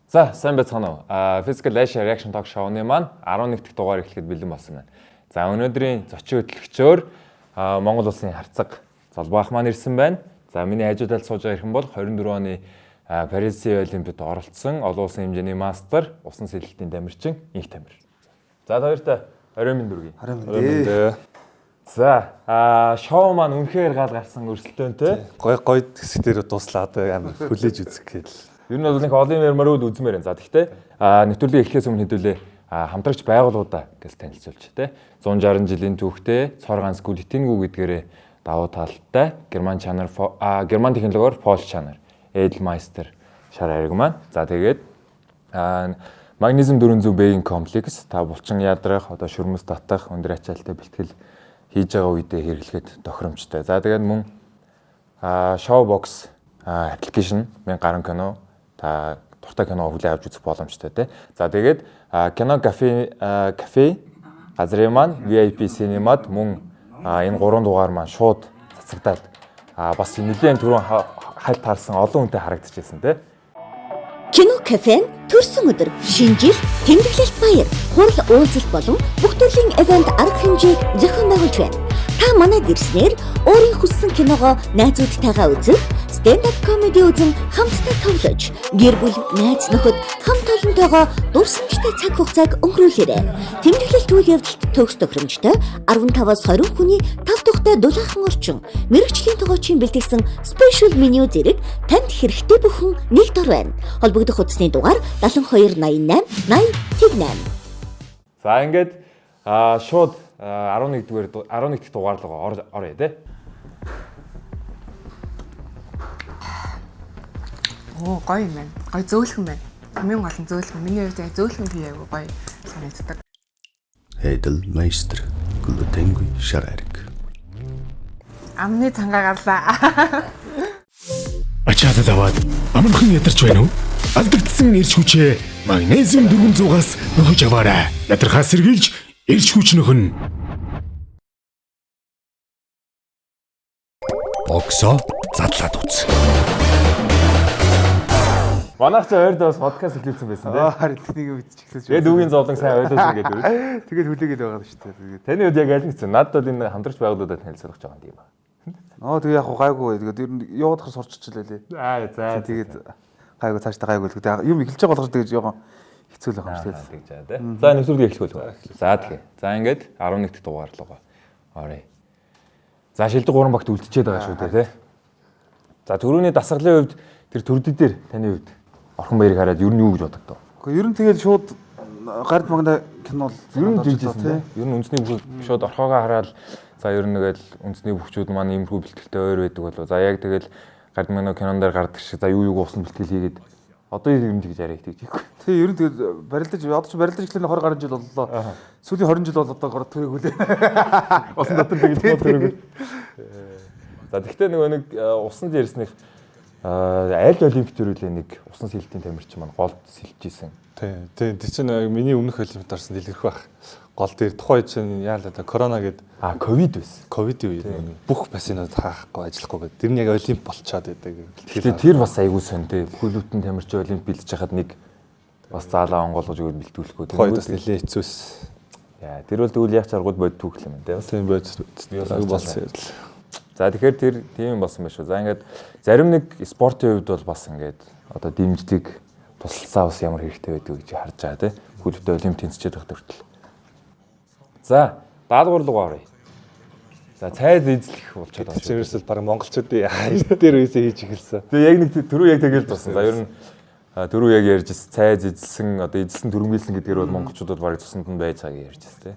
За, сайн байцгаана уу? Physical Asia Reaction Talk Show-ны маань 11 дахь дугаар эхлэхэд бэлэн болсон байна. За, өнөөдрийн зочин хөтлөгчөөр Монгол улсын харцаг Золбоох маань ирсэн байна. За, миний хажуу талд сууж байгаа хэрхэн бол 24 оны Парисын Олимпиад оролцсон олон улсын хэмжээний мастер, усан сэлэлтийн тамирчин Инх Тамир. За, та хоёртой оройн мэнд хүргэе. Оройн мэнд. За, шоу маань үнэхээр гал гарсан өрсөлдөөнтэй. Гой гой хэсэг дээр дуслаа, одоо амар хүлээж үзэх гээл. Ер нь бол нэг олон юм ярмаар үл үзмээр байна. За, тэгтээ нэвтрүүлгийг эхлэхээс өмнө хэдүүлээ хамтрагч байгууллагуудаа гэж танилцуулж тэ. 160 жилийн түүхтэй цор ганц глютенгүү гэдгээрээ давуу талтай герман чанар, герман технологиор Польш чанар, Edelmeister шар ариг маань. За, тэгээд магнезиум 400 бэгийн комплекс та булчин ядрах, одоо шүрмэс татах, өндөр ачаалттай бэлтгэл хийж байгаа үедээ хэрэглэхэд тохиромжтой. За, тэгээд мөн Showbox application 1000 гаруй кино та дуртай кино хүлээн авч үзэх боломжтой тий. За, тэгээд кино кафе газрын маань VIP Cinema-д мөн энэ 3 дугаар маань шууд цацагдаад бас нэлээд түрүүн хальт харсан олон хүнтэй харагдчихсэн тий. Кино кафе нь төрсөн өдөр, шинэ жил, тэмдэглэлт баяр, хурал уулзалт болон бүх төрлийн event арга хэмжээг зохион байгуулж байна. Та манайд ирснээр өөрийн хүссэн киногоо найзуудтайгаа үзэх, stand up comedy үзэн хамтдаа тоглож, гэр бүл, найз нөхөд хамт олонтойгоо дурсамжтай цаг хугацааг өнгөрүүлээрэй. Тэмдэглэлт үйл явдалд төгс тохиромжтой 15-аас 20 хүний тав тухтай дулаахан орчин, мэргэжлийн тогоочийн бэлтгэсэн special menu зэрэг танд хэрэгтэй бүхэн нэг дор байна. Холбогдох утасны дугаар 72 88 80 8. За, ингээд шууд 11 дугаар 11 дахь дугаар руу оръё тий. Оо, гоё юм байна. Гоё зөөлхөн байна. Хамгийн гол нь зөөлхөн. Миний хувьд яг зөөлхөн пи айгу гоё санагддаг. Edelmeister глютенгүй шар ариг. Амны цангаа гарлаа. Ачаалал аваад амархан ядарч байна уу? Алдагдсан эрч хүчээ магнезиум 400-аас нөхөж аваарай. Ядархаас сэргийлж эрч хүч нөхөн. Оксо задлаад үз. Манайх ч ойр бас подкаст эхлүүлсэн байсан тий. Харин тэнийг мэдчих эхлэж. Тэгээд үгийн зовлон сайн ойлгосон гэдэг үү. Тэгээд хүлээгээд байгаа шүү дээ. Тэгээд таны хувьд яг аль нь хэцүү? Надад бол энэ хамтрагч байгууллагуудад танилцуулах жоохон тийм аа. Тэгээ яг гайгүй. Тэгээд ер нь явуудахаар сурччихлаа лээ. Аа, за. Тэгээд гайгүй, цаашдаа гайгүй л гэдэг. Юм эхэлж байгаа болгож тэгэж жоохон хэцүү л байгаа юм шүү дээ. Тэгж аа тий. За, нэвтрүүлгийг эхлэх үү. За, тэгэхээр. За, ингээд 11 дахь дугаар руу оръё. За, шилдэг 3 багт үлдчихэд байгаа шүү дээ тий. За, түрүүний дасгалын хувьд тэр төрдөг дээр таны хувьд Орхон баярыг хараад ер нь юу гэж бодогдов? Гэхдээ ер нь тэгэл шууд гард магна кино бол ер нь дэмжижсэн тий. Ер нь үндэсний бүх шууд орхоогоо хараад за ер нь нэгэл үндэсний бүхчүүд маань иймэрхүү бэлтгэлтэй ойр байдаг болов. За, яг тэгэл гард магна кинон дээр гардаг шиг за юу юуг усан бэлтгэл хийгээд одоо ер нь тэгж арай их тэгж хийхгүй. Тий, ер нь тэгэл барилдаж одоо чи барилдаж эхлэх нь 20 гаруй жил боллоо. Сүүлийн 20 жил бол одоо гор төрөг үлээ. Усан дотор тэгж бод төрөг. За, тэгтээ нөгөө нэг усанд ярьсных аль олимп төрүүлээ нэг усан сэлтийн тамирчин маань голд сэлжижсэн. Тий, тий, тэр чинь миний өмнөх олимпиад орсон дэлгэрэх байх. Гол дээр тухайн чинь яалаа та корона гээд ковид байсан. Ковидын үед бүх бассейнууд хаахгүй, ажиллахгүй гээд тэр нь яг олимп болчоод байдаг. Тэгэхээр тэр бас айгүй сонь тий. Хөлөвтөн тамирчин олимп бэлдэж хахад нэг бас заалаа онгоолгож өгөөд бэлтгүүлэхгүй. Тухайн үед бас нэлээд хэцүүс. Яа, тэр бол тэгвэл яг чаргууд бод түүхэл юм тий. Тийм бод болсон юм. За, тэгэхээр тэр тийм болсон байх шүү. За, ингээд зарим нэг спортын хувьд бол бас ингээд одоо дэмждэг тусалцаа бас ямар хэрэгтэй байдаг гэж харж байгаа тий. Хөлөвтөө олимп тэнцчихэд байхад хүртэл. За, даалгавар руу оръё. За, цайз эзлэх болчиход байгаа шүү. Ерөөсөл баг монголчуудын эрт дээр үесээ хийж эхэлсэн. Тэгээ яг нэг түрүү яг тэгэл дусан. За, ер нь түрүү яг ярьж цайз эзэлсэн, одоо эзэлсэн төрөнгөлсөн гэдгээр бол монголчуудад баг цуснд нь байж байгааг ярьж байсан тий.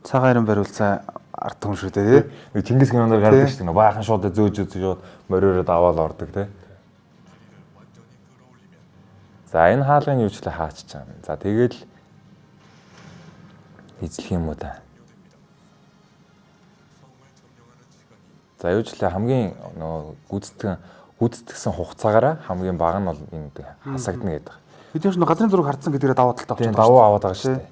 Цагаан ирэн бариулсан ард түмэн шүү дээ тий. Нэг Чингис киноноор гардаг шүү дээ. Баахан шууд зөөж зөөж мориороо даваал ордог тий. За, энэ хаалгын юучлаа хаачиж байгаа юм. За, тэгэл эзлэх юм уу да. За, юучлаа хамгийн нөгөө гүйцэтгэсэн хугацаагаараа хамгийн бага нь бол энэ хасагдана гэдэг. Бид ч газрын зураг хардсан гэдгээрээ давуу талтай болчиход. Тийм, давуу аваад байгаа шүү дээ.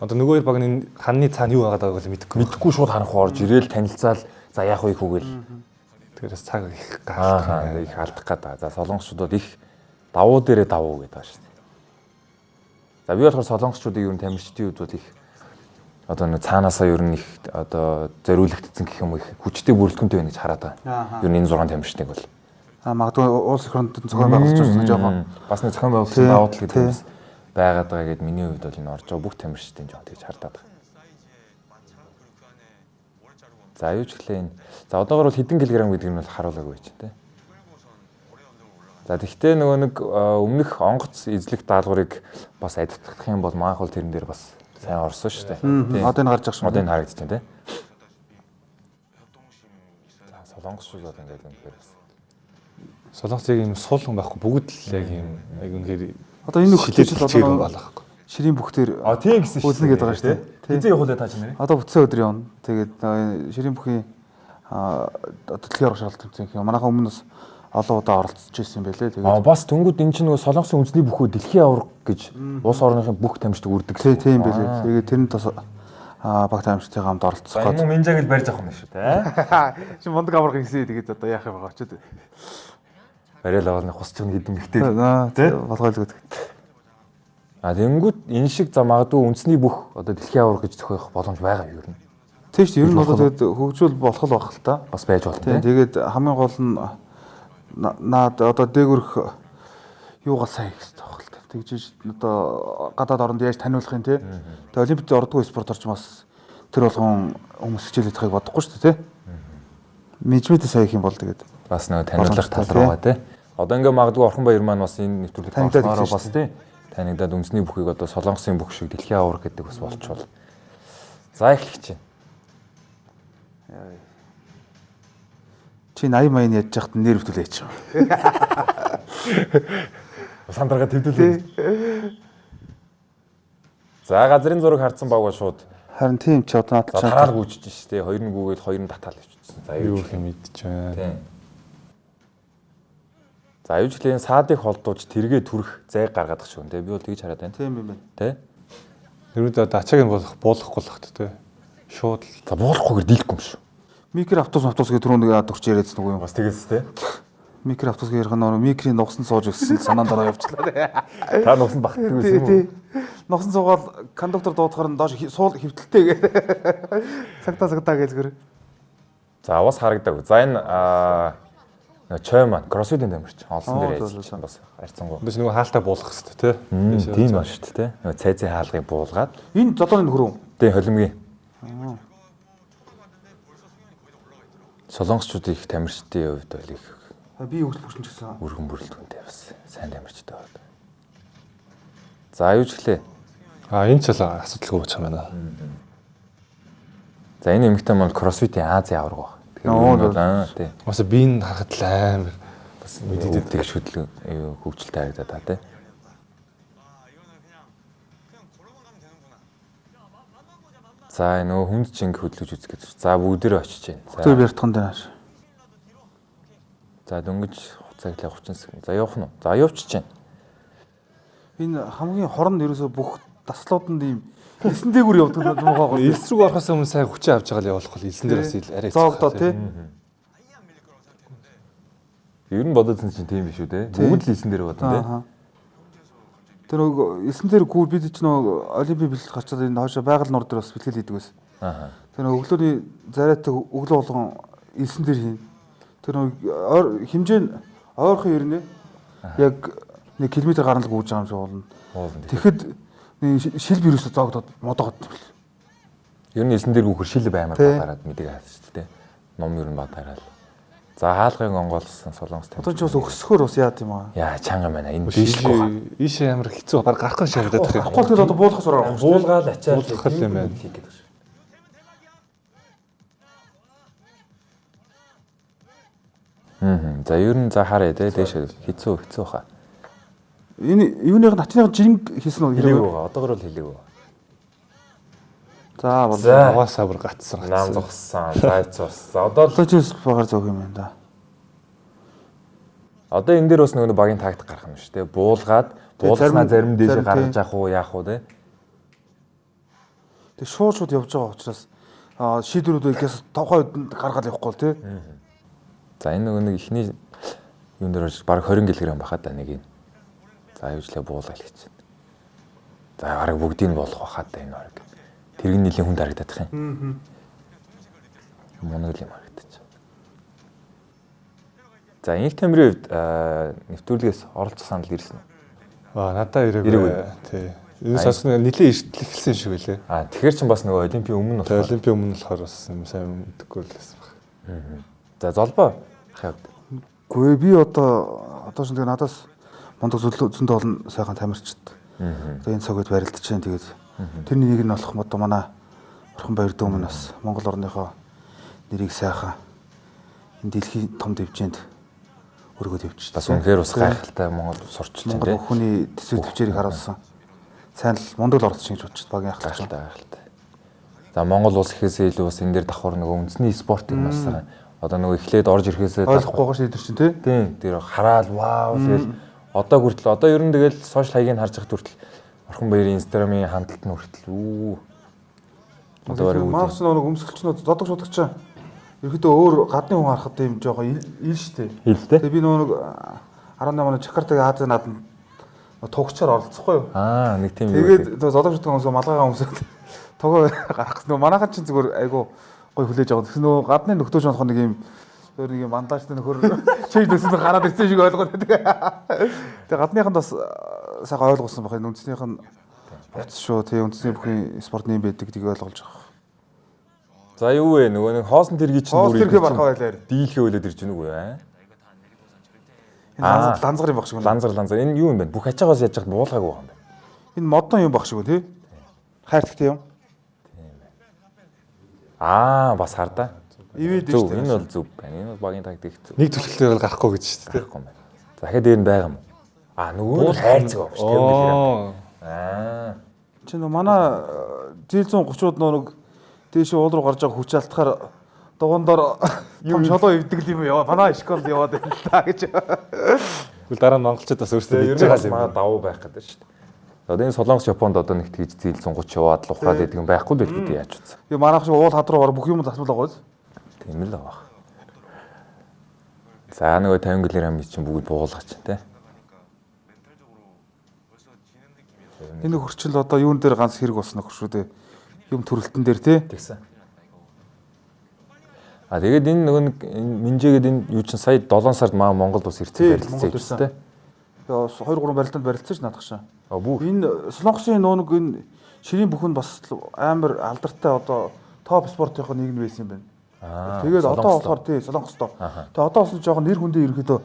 Одоо нөгөө хоёр баг нь ханны цаана юу байгаад байгааг мэдэхгүй. Мэдэхгүй шууд ханах орж ирээл танилцаал за яах вэ хүүгээл. Тэрээс цаг их их алдах гээд байгаа. За, солонгосчууд бол их давуу дээрээ давуу гэдэг байгаа шүү дээ. За би болохоор солонгосчуудыг ер нь тамирчдын хувьд бол их одоо нэг цаанаасаа ер нь их одоо зориулагдсан гэх юм уу их хүчтэй бүрэлдэхүүнтэй байна гэж хараад байгаа. Ер нь энэ 6 тамирчдыг бол. А магадгүй улс их оронд зохион байгуулж байсан жоохон бас нэг зохион байгуулсан давуу тал гэдэг юм байгаад байгаа гэд миний хувьд бол энэ орж байгаа бүх тамирчдын жоон тэгж хардаад байгаа. За юу ч гэлээ энэ. За одоогор бол хэдэн килограмм гэдэг нь бол харуулаагүй байж тээ. За тэгвэл нөгөө нэг өмнөх онгоц эзлэх даалгаврыг бас адитгах юм бол маах бол тэрэн дээр бас сайн орсон шүү дээ. Одоо энэ гарч байгаа шүү. Одоо энэ харагдаж байна тээ. За солонгосчууд бол ингээд үнэхээр бас Солонгос яг юм сул хүн байхгүй бүгд л яг юм яг үнэхээр одоо энэ хөлтөж одоо байхгүй. Ширийн бүхтэр а тийм гэсэн шүү. Үзнэ гэдэг байгаа шүү дээ. Хэзээ явах вэ та чи нэрээ? Одоо бүтсэн өдөр явна. Тэгээд ширийн бүхийн одоо дэлхийн аварга шалгалт тэмцээн гэх юм. Манайхан өмнө бас олон удаа оролцож ирсэн юм байлээ. Тэгээд бас тэнгууд энэ чинь нөгөө солонгосын үндэсний бүхөө дэлхийн аварга гэж улс орныхын бүх тамирчид үрдэг гэсэн. Тийм байлээ. Тэгээд тэрний бас баг тамирчдын хамт оролцох гээд. Энэ минжаг л барьж авах юм шүү дээ. Чи мундаг аварга гэсэн. Тэгээд одоо яах юм бэ очоод. Барайл аваад нэг хусч байгаа хэдэн мэгтэй. Тий болгойл гэдэг. А тэнгууд энэ шиг за магадгүй үндэсний бүх одоо дэлхийн аварга гэж зохиох боломж байгаа юм ер нь. Тийм шүү. Ер нь бол тэгээд хөгжүүл болох л байх л та. Бас байж болно тий. Тэгээд хамгийн гол нь наад одоо дээгүрх юугаа сайн хийх хэрэгтэй байх л та. Тэгжиж одоо гадаад оронд яаж таниулах юм тий. Тэгээд олимпиад ордгоо спорт орч бас тэр болгон хүмүүс хичээлээд байхыг бодохгүй шүү дээ тий. Менежментээ сайн хийх юм бол тэгээд бас нөгөө таниулах тал руугаа тий. Одоо ингээ магадгүй Орхон Баяр маань бас энэ нэвтрүүлэгт орсноороо бас тий танигдаад үндэсний бүхийг одоо солонгосын бүх шиг дэлхийн аварга гэдэг бас болчвол. За эхлэх чинь. Чи 80 маяг ядж яхад нэр өвтөл яачих. Сандаргаа твдүүлээ. За газрын зураг харсан баг шууд. Харин тийм ч одоо надад тараал гүйжиж ш тий. Хоёр нь гүгээл хоёр нь татаал явчихсан. За юу юм мэдэж байна. Тийм. За аюулжлын саадыг холдуулж тэргээ түрэх зайг гаргадаг шүү тий. Би бол тэгж хараад байна. Тийм юм байна. Тий. Нэрүүд ачааг нь болох буулгахгүй л хат тий. Шууд л за буулгахгүйгээр дийлэхгүй юм шүү. Микро автобус гэх түрүү нэг ад өгч яриадсан үгүй юм. Бас тэгээс тий. Микро автобус гэх ярих нь микрийн нугсан сууж өссөн санаанд ороо явчлаа. Та нугсан багтдаг байсан юм уу? Нугсан суугаал кондуктор дуудахаар нь доош суул хөвтөлтэй гэ. Цагтаа гэж зүгээр. За бас харагдаг. За энэ чой маань кроссфитийн тамирч олсон дээр яаж чинь бас харьцангуй. Тэс нөгөө хаалтаа буулгах хэрэгтэй тий. Тийм ба шүү дээ тий. Нөгөө цайзын хаалгыг буулгаад. Энэ зодооны нөхөр үү? Тий, холимгийн. Солонгосчуудын их тамирчдын хувьд бол их би хөгжил бүрсэн ч гэсэн өргөн бүрэлдэхүүнтэй бас сайн тамирчтай байна. За юу ч гэлээ. А энэ ч л асуудалгүй болчих юм байна. За энэ эмэгтэй маань кроссфитийн Азийн аварга баг. Тэгэхээр тий. Бас би энэ харахад л амар бас мэдээд тэгш хөдлөө хөгжилтэй харагдаад та тий. За нөгөө хүнд чинг хөдлөж үзэх гэж. За бүгдээрээ очиж байна. За тэр бэртхэн дээр. За дөнгөж хуцааглаа 30 секунд. За явах нь уу? За явчих чинь. Энэ хамгийн хорон ерөөсөө бүх таслууданд ийм элсэн дээгүүр явдаг юм байгаа. Элс рүү орохоос өмнө сайн хүчээ авч байгаа л явуулах бол элсэн дээр бас арай зоогдоо тий. Ер нь бодсон чинь тийм биш үү те. Бүгд л элсэн дээр бодсон те. Тэр нөгөө элсэн дээр гүр бид ч нөгөө олимпийн бэлтгэл гарчаад энэ хойшоо байгаль нуур дээр бас бэлтгэл хийдэг байсан. Аа. Тэр нөгөө өглөөний зарайтай өглөө болгон элсэн дээр хийн. Тэр нөгөө хэмжээ нь ойрхон ирнэ. Яг 1 км гарan л гүйж байгаа юм шиг болно. Тэгэхэд шил вирусээ зоогдоод модогод юм бэл. Ер нь элсэн дээр гүхэр шил баймар бадараад мэдэг хаасан шүү дээ. Ном ер нь бадараад. За хаалгыг онгоолсон солонгос тамирчин. Одоо ч бас өгсөхөр бас яа гэм аа. Яа чанга байна. Энэ дээшлэхгүй. Ийшээ амар хэцүү баг гарахгүй шахагдаад байх юм. Гарахгүй тэр одоо буулгах сураа авах. Буулгаал ачаал буулгах юм байна. Хийх гэдэг шүү. За ер нь за харъя те дээш хэцүү хэцүү хаа. Энэ юуных нь ачных жинг хийсэн үү хэлээгүй байгаа. Одоогор бол хэлээгүй. За боллоо. Угаасаа бүр гацсан. Нам зогссон. За хэцүү болсон. Одоо л ч багаар зөөх юм байна да. Одоо энэ дээр бас нөгөө багийн тактик гарах юм шүү те. Буулгаад буулгаснаа зарим дээшээ гаргаж авах уу яах уу те. Тэг шууд шууд явж байгаа учраас шийдвэрүүдээ гээс тавхай гаргаад явахгүй л те. За энэ нөгөө нэг ихний юун дээр бараг 20 кг бахаа да нэг юм. За аюулжлаа буулгал гэж. За бараг бүгдийг нь болох байхаа да энэ бараг. Тэрэг нэлийн хүнд харагдах юм. Мунаг юм харагдаж. За инх тамирын хувьд нэвтрүүлгээс оролцох санал ирсэн үү? Аа надаа ирээгүй. Тий. Энэ сонсох нь нэлээд эртэл эхэлсэн юм шиг байлээ. Аа тэгэхээр чин бас нөгөө олимпийн өмнө болохоор олимпийн өмнө болохоор бас юм сайн мэдэхгүй л байсан баг. За золбоо ахын хувьд. Үгүй би одоо ч тэгээ надаас мундаг зөндөө олон сайхан тамирчид. Одоо энэ цагт барилдаж чинь тэгээд тэрний нэг нь болох одоо манай Орхон баяр дүү өмнө бас Монгол орныхоо нэрийг сайхан энэ дэлхийн том дэвжээнд өргөд явчих. Бас үнэхээр бас гайхалтай Монгол сурчилж байна. Монгол хүний төсөв төвчээрийг харуулсан. Сайн л мундаг л оролцсон гэж бодчих багийн ахлагч. Гайхалтай. За Монгол улс гэхээсээ илүү бас энэ дээр давхар нөгөө үндэсний спортыг маш сайн одоо нөгөө эхлээд орж ирэхээсээ ойлгохгүй байгаа шийдвэр чинь тий. Тийм. Тэр хараал вау тэгэл одоо хүртэл одоо ер нь тэгэл сошиал хаягийг харж байхад хүртэл Орхон баярын Instagram-ын хандлт нь хүртэл үү. Одоо бараг марч нөгөө өмсгөлчнүүд зодог шудаг чинь ерөөдөө өөр гадны хүн харахад ийм жоохон ил штэ. Тэгээ би нөгөө нэг 18 оны Жакартагийн Азийн нааданд тугчаар оролцохгүй юу? Аа нэг тийм юу. Тэгээд зодог шудаг хүмүүс малгайгаа өмсөд тугаа гарах гэсэн. Нөгөө манайхан чинь зүгээр айгу гой хүлээж аваад. Тэгсэн нөгөө гадны нөхдөөч болох нэг ийм өөр нэг юм мандажтай нөхөр чиг нөсөн гараад ирсэн шиг ойлгоод байдаг. Тэгээ гадныханд бас сайхан ойлгуулсан байх. Энэ үндэснийх нь хувцас шүү. Тэгээ үндэсний бүхэн спортны юм байдаг гэдгийг ойлгуулж байгаа. За юу вэ? Нөгөө нэг хоосон тэргийг чинь бүр тэрхээ барах байлаа. Дийлхээ үлээд ирж гэнэ үгүй ээ. Энэ ланзгар юм баг шиг байна. Ланзар. Энэ юу юм бэ? Бүх ачаагаас яаж яхад буулгаагүй юм байна. Энэ модон юм баг шиг үү тий? Хайрцагтай юм. Тийм байна. Аа бас хардаа. Ивэд шүү дээ. Энэ бол зөв байна. Энэ бол багийн тактик зөв. Нэг түлхэлээр бол гарахгүй гэж шүү дээ. Гарахгүй юм байна. За дахиад дээр нь байгаа юм уу? Аа нөгөө нь хайрцаг баг шүү. Тэр мэлэр. Аа. Чи нөө манай зээл 130-ууд нэг дээшээ уул руу гарч байгаа хүч алтахаар дугуйн доор том шолоо эвдэг юм яваа. Манай школд яваад байна л та гэж. Тэгвэл дараа нь монголчууд бас өөрсдөө мэдж байгаа юм. Манай давуу байх гэдэг шүү дээ. Одоо энэ Солонгос Японд одоо нэг тэгж зээл 130 яваад л ухраад идэг юм байхгүй л гэдэг яаж утсан. Тэгээ манайх шиг уул хад руу ор бүх юм засмал байгаа биз? Тийм л байгаа. За нөгөө 50 кг чинь бүгд буулгач тий. Энэ хөрчил одоо юун дээр ганц хэрэг болсон нөхөр шүү дээ. Юм төрөлтөн дээр тий. Тэгсэн. А тэгээд энэ нөгөө нэг Минжээгээд энэ юу чинь сая 7 сард маа Монголд бас ирсэн барилцсан гэсэн тий. Тэгээ 2 3 барилтанд барилцсан ш наадах шаа. А бүр энэ Солонгосын нөгөө нэг энэ ширийн бүхэн бас амар алдартай одоо топ спортынхоо нэг нь байсан юм байна. Тэгээд одоо болохоор тий Солонгостой. Тэгээд одоо болсон жоохон нэр хүндээ ерөнхийдөө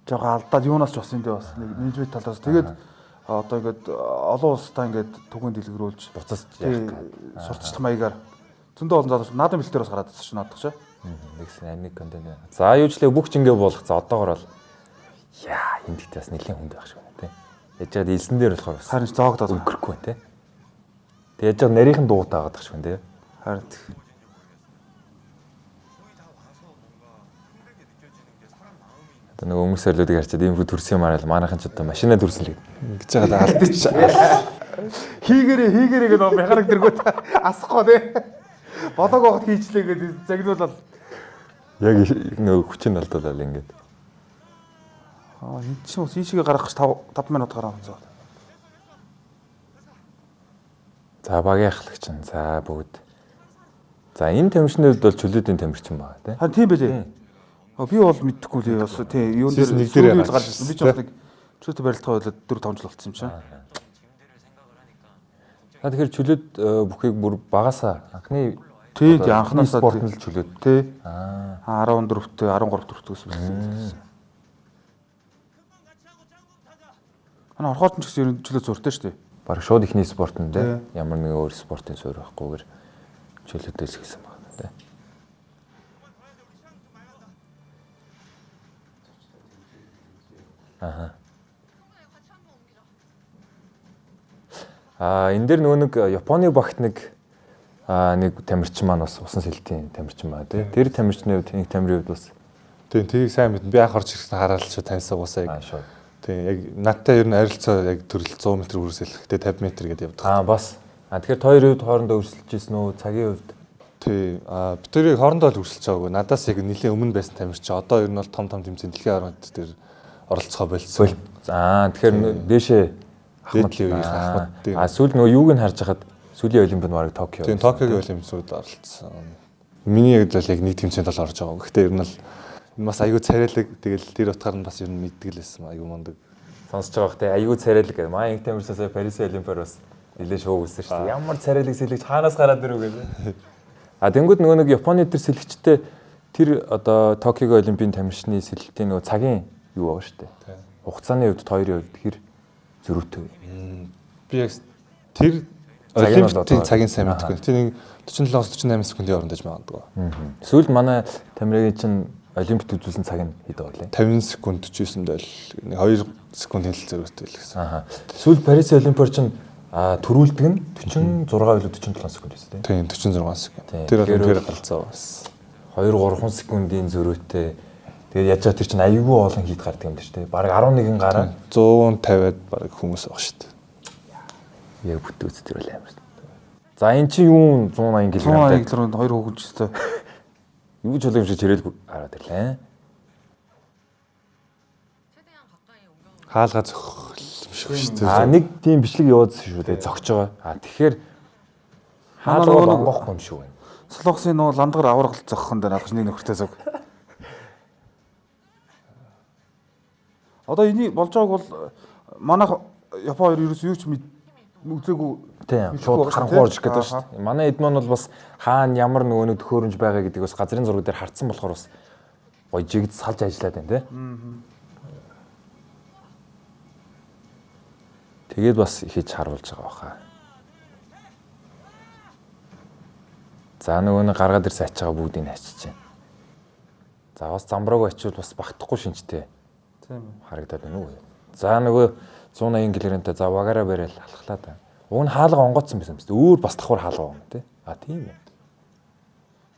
жоохон алдаад юунаас ч болсон юм дээ бас нэг менежмент талаас. Тэгээд одоо ингээд олон улстай ингээд түгээн дэлгэрүүлж буцаас яах гээд сурталчлах маягаар зөндөө олон залуус наадам бэлтээр бас гараад ирсэн шүү наадах шаа. Нэгсэн амиг контент. За юу ч лээ бүх ч ингээ болох. За одоогор бол яа энд гэхдээ бас нэлийн хүнд байх шиг байна тий. Яаж яагаад элсэн дээр болохоор бас харин зоогдоод өнгөрөхгүй байна тий. Тэг яаж яагаад нарийнхан дуутай байгаад шиг байна тий. Харин Одоо нөгөө өмнөх сорлуудыг харчаад ийм хүү төрсөн юм арай манайхан ч одоо машина төрсөн л гэдэг. Ингэж байгаа алдчих. Хийгэрээ гэдэг нөгөө механик дэргүүд асахгүй тий. Болоог байхад хийчлээ гэдэг загнуулал. Яг нөгөө хүчин алдуулал ингээд. Аа энэ чинь бас ийшээ гарах гэж 5 минут гараа хуцаа. За багийн ахлагч нь за бүгд. За энэ тамирчны хувьд бол чөлөөдийн тамирчин байгаа тий. Харин тийм байлээ. Би бол мэдэхгүй лээ бас тий юун дээр нэг дээр гарч ирсэн. Би ч бас нэг чөлөөтэй барилдахаа болоод 4 5 жил болцсон юм чинь. За тэгэхээр чөлөөт бүхийг бүр багасаа анхны тий анхнаасаа спорт нь л чөлөөт тий. Аа 14-т 13 дөрөвт гэсэн. Манай орхоот ч гэсэн ер нь чөлөөт суурьтай шүү дээ. Бараг шууд ихний спорт нь тий. Ямар нэгэн өөр спортын суурь байхгүйгээр чөлөөтөөс хийсэн байна тий. Аа. Аа энэ дээр нөгөө нэг Японы багт нэг нэг тамирчин маань бас усан сэлтийн тамирчин байна тий. Тэр тамирчны хувьд нэг тамирын хувьд бас тийм тэрийг сайн мэднэ. Би анх орж ирэхдээ хараад л шүү таньсан уусаа яг. Шууд. Тийм яг надтай ер нь ойролцоо яг төрөл 100 м үрсэлэхдээ 50 м гэдээ явдаг. Аа бас. А тэгэхээр хоёрын хувьд хоорондоо өрсөлдөж ирсэн үү? Цагийн хувьд тий. А бид тэрийг хоорондоо л өрсөлдөж байгаагүй. Надаас яг нэлээд өмнө байсан тамирчин одоо ер нь бол том том тэмцээн дэлхийн оронд дээр оролцохоо болцсон. Аа тэгэхээр дээшээ Дээдлийн үеийн Ахмад. А сүүл нөгөө юуг нь харж хахад сүүлийн олимпиад бараг Токио. Тийм, Токиогийн олимпиад оролцсон. Миний яг л яг нэг тэмцээнд л орж байгаа. Гэхдээ ер нь л бас айгүй царайлаг, тэгэл тэр утгаар нь бас ер нь мэддэг л байсан, айгүй мундаг. Сонсож байгаа бох те, айгүй царайлаг гэдэг. Маа инх тамирсаас Парисын олимпиар бас нэлээд шоу өгсөн шүү дээ. Ямар царайлаг сэлэгч хаанаас гараад ирв гэдэг. А тэнгууд нөгөө нэг Японы тэр сэлэгчтэй тэр одоо Токиогийн олимпийн тамирчны сэлэлтийн нөгөө цагийн юу байгаа шүү дээ. Хугацааны хувьд хоёрын хувьд хэр зөрүүтэй вэ? Би яг тэр олимпийн цагийн сайн мэдэхгүй. Тэр нэг 47-оос 48 секундын хооронд байж магадгүй. Сүүлд манай тамирын чинь олимпиад үзүүлсэн цаг нь хэд байлаа? 50 секунд 49 дэл нэг 2 секундын л зөрүүтэй л гэсэн. Аа. Сүүлд Парисын олимпиар чинь төрүүлдэг нь 46 илүү 47 секунд байсан тийм. Тийм, 46 секунд. Тэр бол тэр галзуу бас. 2-3 секундын зөрүүтэй. Тэгээд яаж тэр чинь аюулгүй олон хийд гардаг юм дээ шүү дээ. Бараг 11 гараа 150-ад бараг хүмүүс байгаа шүү дээ. Яг бүтээц тэр бол амар. За эн чинь юу 180 кг. 180 кг хоёр хүүхэнчтэй. Юу ч болов юм шиг чирээлгүй гараад ирлээ. Хаалга зөхөх юм шиг шүү дээ. Аа нэг тийм бичлэг явуулсан шүү дээ зогч байгаа. Аа тэгэхээр хаалга онгохгүй юм шиг байна. Солонгосын нөө ландгар аваргал зогхон дээр наадах нэг нөхөртэй зүг. Одоо энийг болж байгааг бол манайх Япон хоёр ерөөс юу ч үзээгүй. Тийм, шууд харанхуй орж гэдэг шүү дээ. Манай эд маань бол бас хаана ямар нөгөө нэг төхөөрөмж байгаа гэдгийг бас газрын зураг дээр харцсан болохоор бас гоё жигд салж ажиллаад байна тий. Тэгээд бас хийж харуулж байгаа баха. За нөгөө нэг гаргаад ирсэн ачаагаа бүгдийг ачиж байна. За бас замбрааг ачивал бас багтахгүй шинжтэй. Тийм ээ. Харагдаад байна уу? За нөгөө 180 кг-тай за вагаараа барайл алхлаа да. Уг нь хаалга онгоцсон байсан юм шүү дээ. Өөр бас давхар хаалга юм тий. А тийм ээ.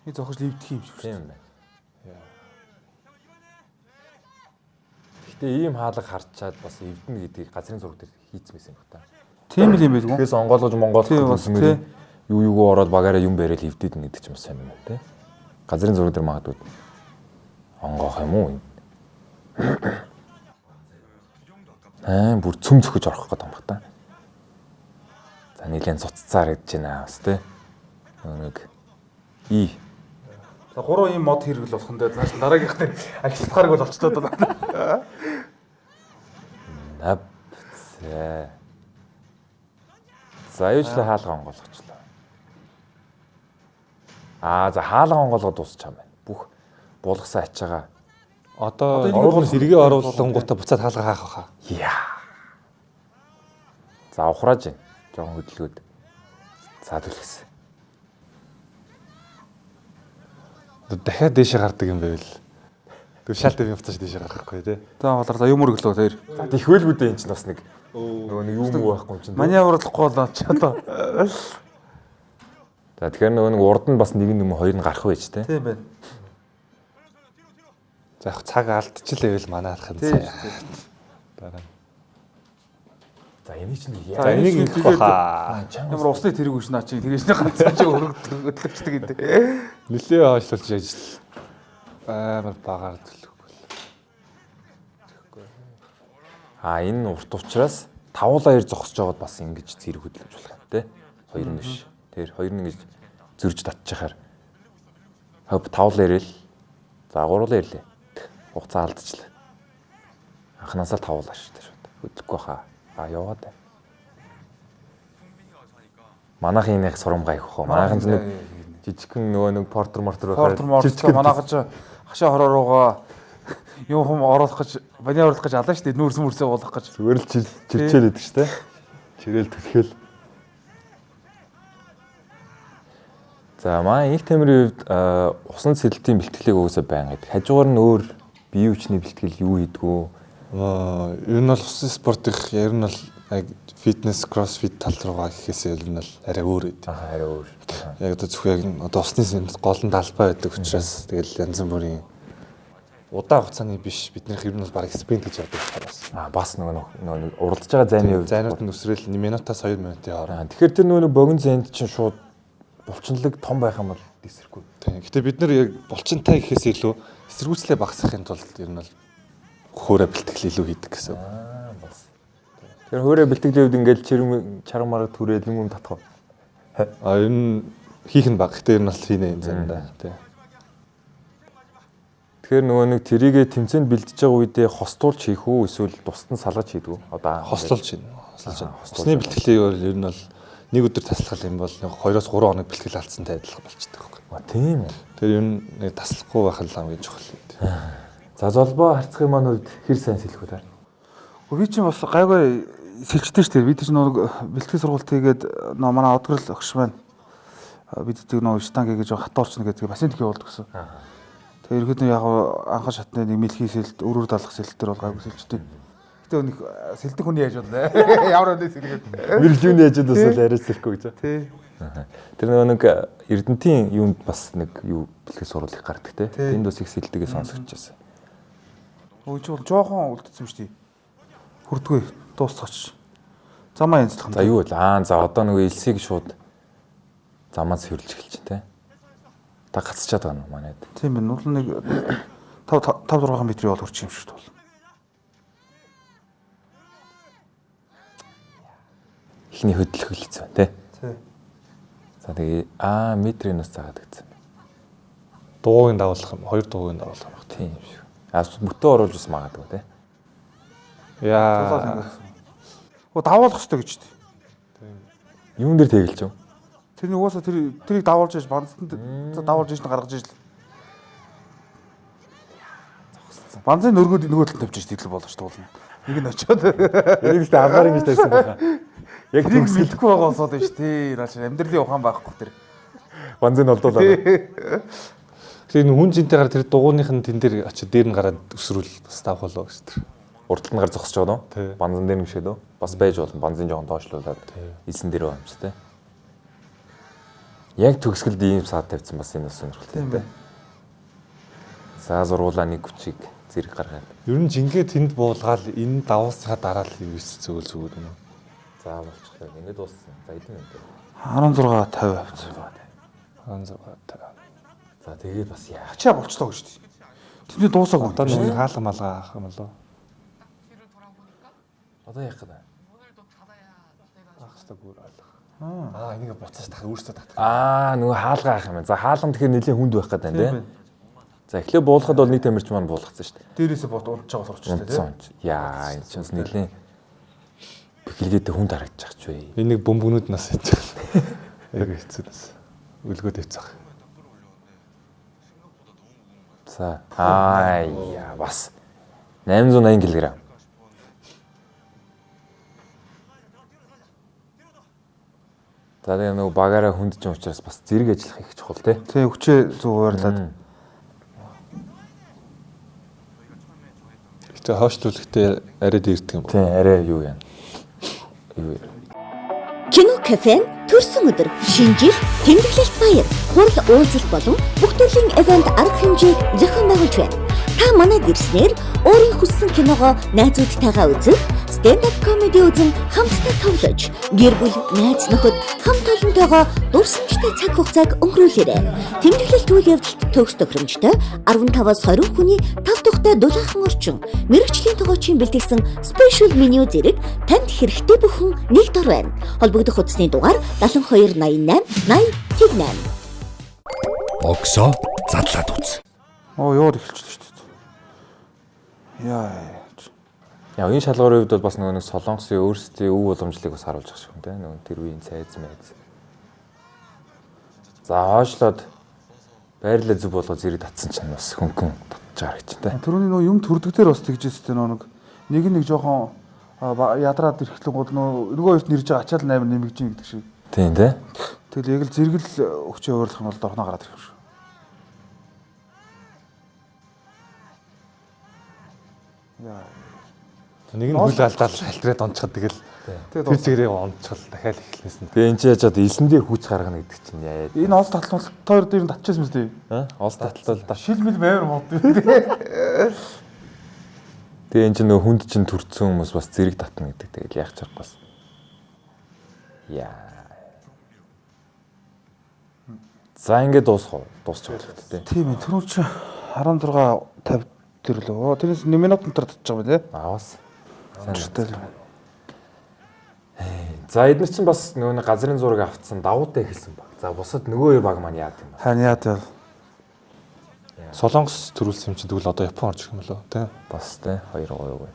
Би зохиж ливдэх юм шиг шүү. Тийм байна. Гэтэ ийм хаалга харчаад бас эвдэнэ гэдгийг газрын зураг дээр хийцэн байсан юм байна. Тийм л юм байлгүй. Тэгэхээс онгойлгож монголох юм юу юугүй ороод багаараа юм барайл эвдээд нэ гэдэг ч юм сайн юм тий. Газрын зураг дээр магадгүй онгоох юм уу энэ? Аа бүр цөм цөхөж орох гэдэг юм бах та. За нийлэн цуццаар гэж байна бас тий. Нэг и. За гурван ийм мод хэрэгэл болох нь дээр нааш дараагийнх нь ахилтахаарг бол олчлоо даа. Нап. За. За юучлаа хаалга онгойлгочлоо. Аа за хаалга онгойлгоо дуусчих юм байна. Бүх буулгасан ачаагаа Одоо оруулах хэрэгээ оруулангуудаа буцаад хаалга хаах байхаа. Яа. За ухрааж байна. Жохон хөдөлгөөд. За түлхсэн. Дахиад дээшээ гардаг юм байвал. Тэг шал дээр буцааж дээшээ гарахгүй тий. За болоор за юм өргөлөө тэр. За тэгхвэлгүй дээ эн чинь бас нэг нөгөө нэг юм уу байхгүй юм чинь. Маневрлахгүй болоо ч одоо. За тэгэхээр нөгөө нэг урд нь бас нэг юм хоёр нь гарах байж тий. Тийм байна. За яг цаг алдчихлаа байвал манай алах юм цаа. Дараа нь. За энийг чинь За энийг ингэх баха. Ямар усны тэрэг үш наа чи тэрээс ганцхан чи өргөдлөгчдөг гэдэг. Нилээ хойшлуулж ажил амар багаар төлөхгүй. А энэ урт учраас тавуулаа хоёр зогсож байгаад бас ингэж зэрэг хөдлөж болох юм те. Хоёр нь биш. Тэр хоёр нь ингэж зөрж татчихаар. Хоп тавуулаа ирэл. За гуруулаа ирлээ. Хугацаа алдчихлаа. Анханасаа л тавуулаа шүү дээ шууд. Хөдлөхгүй хаа. А яваад байна. Манайхын нэг сурамгай их хөө. Манайхан ч нэг жижигхэн нөгөө нэг портер мортер байхаар жижигхэн манайхан ч хашаа хороо руугаа юм хум оруулах гэж баня оруулах гэж алаа шүү дээ. Нүүрс мөрсөө уулгах гэж. Зүгээр л чирчээл идэг шүү дээ. Чирээл түлхэл. За маа инх тамирын хувьд усан сэлэлтийн бэлтгэлийг угаасаа байн гэдэг. Хажуугаар нь өөр бие хүчний бэлтгэл юу хийдгүү? Ер нь бол усан спортын ер нь бол яг фитнес, кроссфит тал руугаа гэхээс ер нь бол арай өөр гэдэг. Аа арай өөр. Яг одоо зөвхөн яг одоо усны гол нь талбай байдаг учраас тэгэл янз бүрийн удаан хугацааны биш биднийх ер нь бол бараг спринт гэж явдаг болохоор бас. Аа бас нөгөө уралдаж байгаа зайны хувьд зайнууд нь өсрөөл 1 минутаас 2 минутын хооронд. Тэгэхээр тэр нөгөө богино зайд чинь шууд булчинлаг том байх юм бол эсрэхгүй. Тийм. Гэтэ бид нар яг булчинтай гэхээс илүү эсэргүүцлээ багасгахын тулд ер нь бол хөөрэ бэлтгэл илүү хийдэг гэсэн. Аа бас. Тэр хөөрэ бэлтгэлийн үед ингээл чирэг чарга марга түрээл юм татах уу? А ер нь хийх нь баг. Гэтэ ер нь бол хийнэ юм заримдаа. Тий. Тэгэхээр нөгөө нэг тэрийгэ тэмцээнд бэлдэж байгаа үедээ хостуулж хийх үү эсвэл тусад нь салгаж хийдэг үү? Одоо Хослуулж хийнэ. Хослуулж хийнэ. Усны бэлтгэлийг бол ер нь бол нэг өдөр таслах юм бол 2-оос 3 хоног бэлтгэл алдсантай адилхан болчдөг байхгүй. А тийм үү. Тэр ер нь нэг таслахгүй байх л хамгийн чухал. За золбоо харцгийн маань хувьд хэр сайн сэлэх үү та? Би чинь бас гайгүй сэлчтэй шүү дээ. Би чинь нөгөө бэлтгэл сургалт хийгээд нөө манай одгорл огш маань бид тэд нөгөө штанг гэж хатуурчна гэдэг бассейн тхий болдог гэсэн. Тэгээ ерөөдөө яг анхан шатны нэг мэлхий сэлт, өрөөр далах сэлт төр бол гайгүй сэлчтэй. Гэтэ нэг сэлдэг хүний яаж боллоо. Ямар нэг сэлгээд. Мэргэжүүний яжид бас л арай сэлэхгүй гэж. Тий. Тэр нөгөө нэг Эрдэнтийн юунд бас нэг юу бэлтгэл сурвал их гардаг те. Энд бас их сэлдэгээ сонсогдож байсан. Өө чи бол жоохон үлдсэн юм шүү дээ. Хүрдгүй дуусгач. Замаа янзлах юм. За юу вэ? Аа за одоо нөгөө элсийг шууд замаас хэвлж эхэлж байна те. Та гацчаад байгаа юм манайд. Тийм байна. Уул нэг 5 5 6 метрийн бол хүрчих юм шиг тул. Эхний хөдлөх хэлсэн байна те. Тий. За тэгээ аа метрийн бас заагаад гэсэн. Дугуйг нь дагуулах юм. Хоёр дугуйг нь дагуулах юм байна. Тийм юм шиг. А мөтөө оруулж бас магадгүй те. Яа. Оо давуулах хэрэгтэй гэж дээ. Юун дээр тэгэлж юм? Тэрний угаасаа тэр тэрийг давуулж иж банцанд давуулж иж гаргаж иж л. Банзын өргөд нөгөө талд тавьж иж тэглэл болоо шүү дээ. Нэг нь очиод. Энийг л аваар ингэж тавьсан байна. Яг Тэрийг төгсгөл мэдэхгүй байгаа болсоод байна шүү дээ. Наа чи амьдралын ухаан байхгүй тэр. банзын олдуулаа. Тэгэхээр энэ хүн зинтэй гараад тэр дугууных нь тэн дээр очиж дээр нь гараад өсрүүл бас давх болоо гэж тэр. Урдтал нь гар зогсож байгаа дөө. Тий. Банзан дээр нэгшээ дөө. Бас байж болно. Банзын жоохон доошлуулад элсэн дээр байгаа юм чи те. Яг төгсгөлд ийм саад тавьсан бас энэ бас сонирхолтой. Тийм байна. За зургуулаа нэг хүчийг зэрэг гаргаад. Ер нь жингээ тэнд буулгаал энэ давуулсахаа дараа л ерөөс зөвөл зүгээр юм. За болчихлоо. Ингээд дууссан. За хэдэн минут вэ? 16:50 авсан. 16. За тэгээд бас яа. Ачаа болчлоо гэж дээ. Тэндээ дуусаагүй. Одоо нэг хаалга малга авах юм болоо. Одоо яах вэ? Аах хэвээр бүр алга. Аа энийг буцааж тах өөрсдөө татах. Аа нөгөө хаалга авах юм байна. За хаалга тэгэхээр нэлийн хүнд байх гэдэг юм тий. За эхлээ буулгахад бол нэг тамирч маань буулгацсан шүү дээ. Дээрээсээ бот унтж байгаа сурч Унтсан унт. Яа энэ ч бас нэлийн бэхэлгээтэй хүнд харагдчих ч вэ. Энэ нэг бөмбөгнүүд нас хийж байгаа. Айгу хэцүү нас. Үлгөө тавьцах. За аа яа бас 880 кг. За тэгээ нөгөө багаараа хүнд ч юм учраас бас зэрэг ажиллах их чухал тий. Тий хүчээ зөв хуваарлаад. Гэтэ хойшлуулгатай арай дээрдэг юм. Тий арай юу яа. Юу яа. Кино кафе нь төрсөн өдөр, шинэ жил, тэмдэглэлт баяр, хурал уулзалт болон бүх төрлийн event арга хэмжээг зохион байгуулж байна. Та манад ирснээр өөрийн хүссэн киногоо найзуудтайгаа үзэх, stand up comedy үзэн хамтдаа тоглож, гэр бүл, найз нөхөд хамт олонтойгоо дурсамжтай цаг хугацааг өнгөрүүлээрэй. Тэмдэглэлт үйл явдалд төгс тохиромжтой 15-аас 20 хүний тав тухтай дулаахан орчин, мэрэгжлийн тогоочийн бэлтгэсэн special menu зэрэг танд хэрэгтэй бүхэн нэг дор байна. Холбогдох утасны дугаар 72 88 80 8. Оксо задлаад үз. Оо яваад эхэлчихлээ шүү дээ. Яа. Яг энэ шалгуурын хувьд бол бас нөгөө нэг солонгосын өөрсдийн өв уламжлалыг бас харуулж байгаа шиг юм те. Нөгөө тэр үеийн цайз майз. За хойшлоод байрлал зөв болгоо зэрэг татсан чинь бас хөнгөн татж байгаа гэж те. Тэрүүний нөгөө юм төрдөг дээр бас тэгж өстэй нөгөө нэг нэг жоохон ядраад ирэхлэн гол нөгөө хоёрт нэрж байгаа ачаал 8 нэмэгж ийн гэдэг шиг. Тийм те. Тэгэл яг л зэрэгэл хүчээ хуваарлах юм бол дорхноо гараад ирэх юм шиг. Яа. Нэг нь хөл алдаал шалтраад онцоход тэгэл Тэгээд тэр чигээрээ онцхол дахиад эхлэнэс нь. Тэгээ энэ чи яжаад элсэн дээр хүч гаргана гэдэг чинь яа. Энэ олс татал хоёр дээр нь татчихсан мэт үү? Аа олс татал бол Шил мэл амар мод юм тий. Тэгээ энэ чинь нөгөө хүнд чинь төрцөн хүмүүс бас зэрэг татна гэдэг. Тэгэл яах чадахгүй бас. Яа. За ингээд дуусах уу? Дуусчих болох тий. Тийм ээ. Түрүү чи 16 50 тэр лөө. Тэрнээс 1 минут дотор татчих байгаа юм тий. Аваас. Сайн Амжилттай л. За эдгээр чинь бас нөгөө нэг газрын зураг автсан давуутай эхэлсэн баг. За бусад нөгөө хоёр баг маань яад юм бэ? Харин яа тэр Солонгос төрүүлсэн юм чинь тэгвэл одоо Япон орж ирэх юм болоо тий. Бас те хоёр гоё гоё.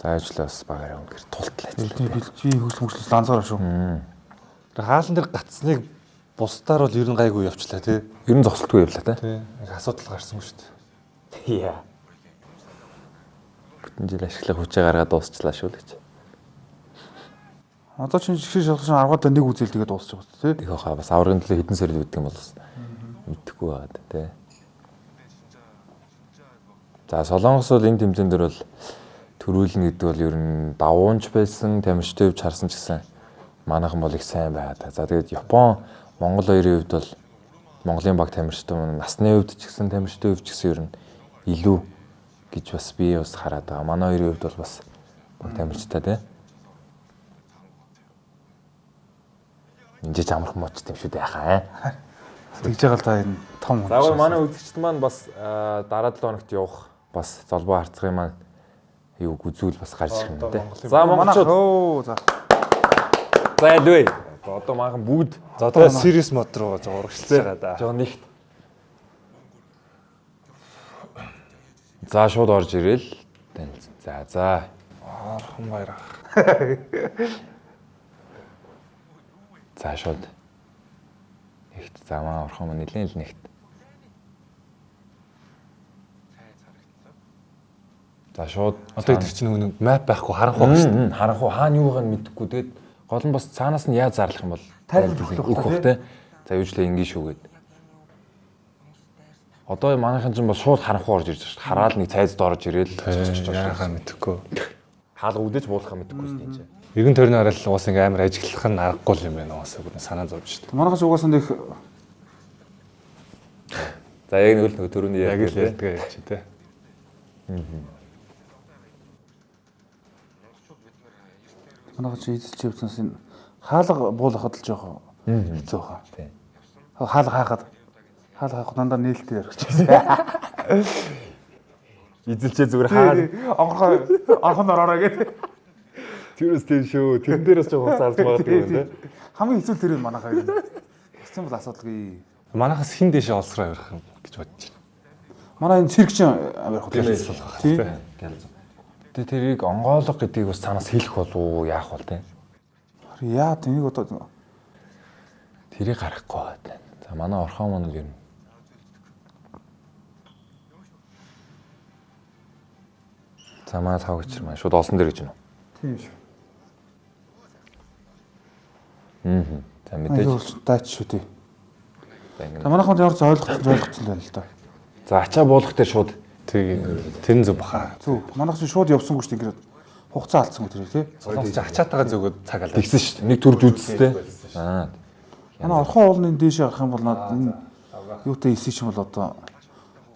За ажлаа бас багаараа үнэхээр тултлаа ажиллаа. Бэлжийн хөлс мөчлөс ланзаар шүү. Тэр хаалан дээр гацсныг бусдаар бол ер нь гайгүй явчлаа тий. Ер нь зогсолтгүй явлаа те. Тий. Нэг асуудал гарсангүй шүү дээ. Яа. Бүтэн жил ашиглах хүчээ гаргаад дуусчлаа шүү л гэж. Одоо чинь жигшээ шалгаж аргаад нэг үзэл тэгээд дуусчих байна тий. Тэг хаа бас аврагын төлөө хэдэн сорил өгдөг юм бол бас мэдэхгүй байгаа тий. За Солонгос бол энэ тэмцээн дээр бол төрүүлнэ гэдэг бол ер нь давуунч байсан, тамирчтай хувьд харсан ч гэсэн манайхан бол их сайн байгаа. За тэгээд Япон, Монгол хоёрын хувьд бол Монголын баг тамирчтай маань насны хувьд ч гэсэн тамирчтай хувьд ч гэсэн ер нь илүү гэж бас би бас хараад байгаа. Манай хоёрын хувьд бол бас баг тамирчтай тий. Энд ч амархан мочт юм шүү дээ яхаа. Тэгж байгаа л да энэ том хүн. За манай үзэгчд маань бас дараа 7 хоногт явах бас золбоо харцгын маань юу гүзүүл бас гарч ирэх юм те. За монголчууд. Оо за. За ялвэ. Одоо манхан бүгд За одоо serious mode руу жоо урагшлаж байгаа да. Жоо нэгт. За шууд орж ирэл танилцсан. За за. Орхон баярах. За шууд. Нэгт за маа орхон маань нэлээд л нэгт. За шууд одоо тэр чинь нөгөө map байхгүй харанхуй байна шүү дээ. Харанхуй хаана юугаа нь мэдэхгүй. Тэгээд гол нь бас цаанаас нь яаж зарлах юм бол тайлбарлах өгөх бах те. За юу ч лээ ингэ шүү гээд. Одоо манайхан чинь бол шууд харанхуй орж ирж байгаа шүү. Хараал нэг цайзд орж ирээл дээ. Яахаа мэдэхгүй. Хаалга үдэж буулгахаа мэдэхгүй шүү дээ энэ чинь. Эргэн тойрны арал уус ингээ амар ажиглах нь аргагүй юм байна уусаа бүр санаа зовж шүү дээ. Манайхан ч угаасаа нэг За яг нэг л нөгөө төрөний яг л ярьдгаа юм чи те. Манайхан чи эзэлж явсанаас энэ хаалга буулгахад л жоохон хэцүү баха. Тий. Хаалга хаахад дандаа нээлттэй ярих гэсэн. Эзэлчээ зүгээр хаа. Онгорхой орхон ороорой гэдэг. Тэрээс тийм шүү. Тэрэн дээрээс ч хуцаа алж магадгүй юм те. Хамгийн хэцүү тэр юм манайхаа. Хэцүү бол асуудалгүй. Манайхаас хин дэшээ олсроо авирах юм гэж бодож байна. Манай энэ цирк чинь авирах үү? Тий. Тэгээ тэрийг онгойлго гэдгийг бас цаанаас хэлэх болов уу яах бол те. Яа тэнийг одоо тэрийг гаргахгүй байна. За манай орхон маань л ер нь За манай тавгч маань шууд олсон дээр гэж байна уу? Тийм шүү. За мэдээж даач шүү дээ. За манайхан ямар ч ойлгоцсон байна л да. За ачаа буулгах дээр шууд тэг тэр нь зөв баха. Зөв. Манайх чинь шууд явсангүй шүү дээ ингээд хугацаа алдсангүй тэр тий. Солонгос чи ачаатайгаа зөөгөөд цаг алдаа. Тэгсэн шүү дээ. Нэг төрж үзтээ. Аа. Манай орхон уулны дээшээ гарах юм бол над энэ юутай эсэх юм бол одоо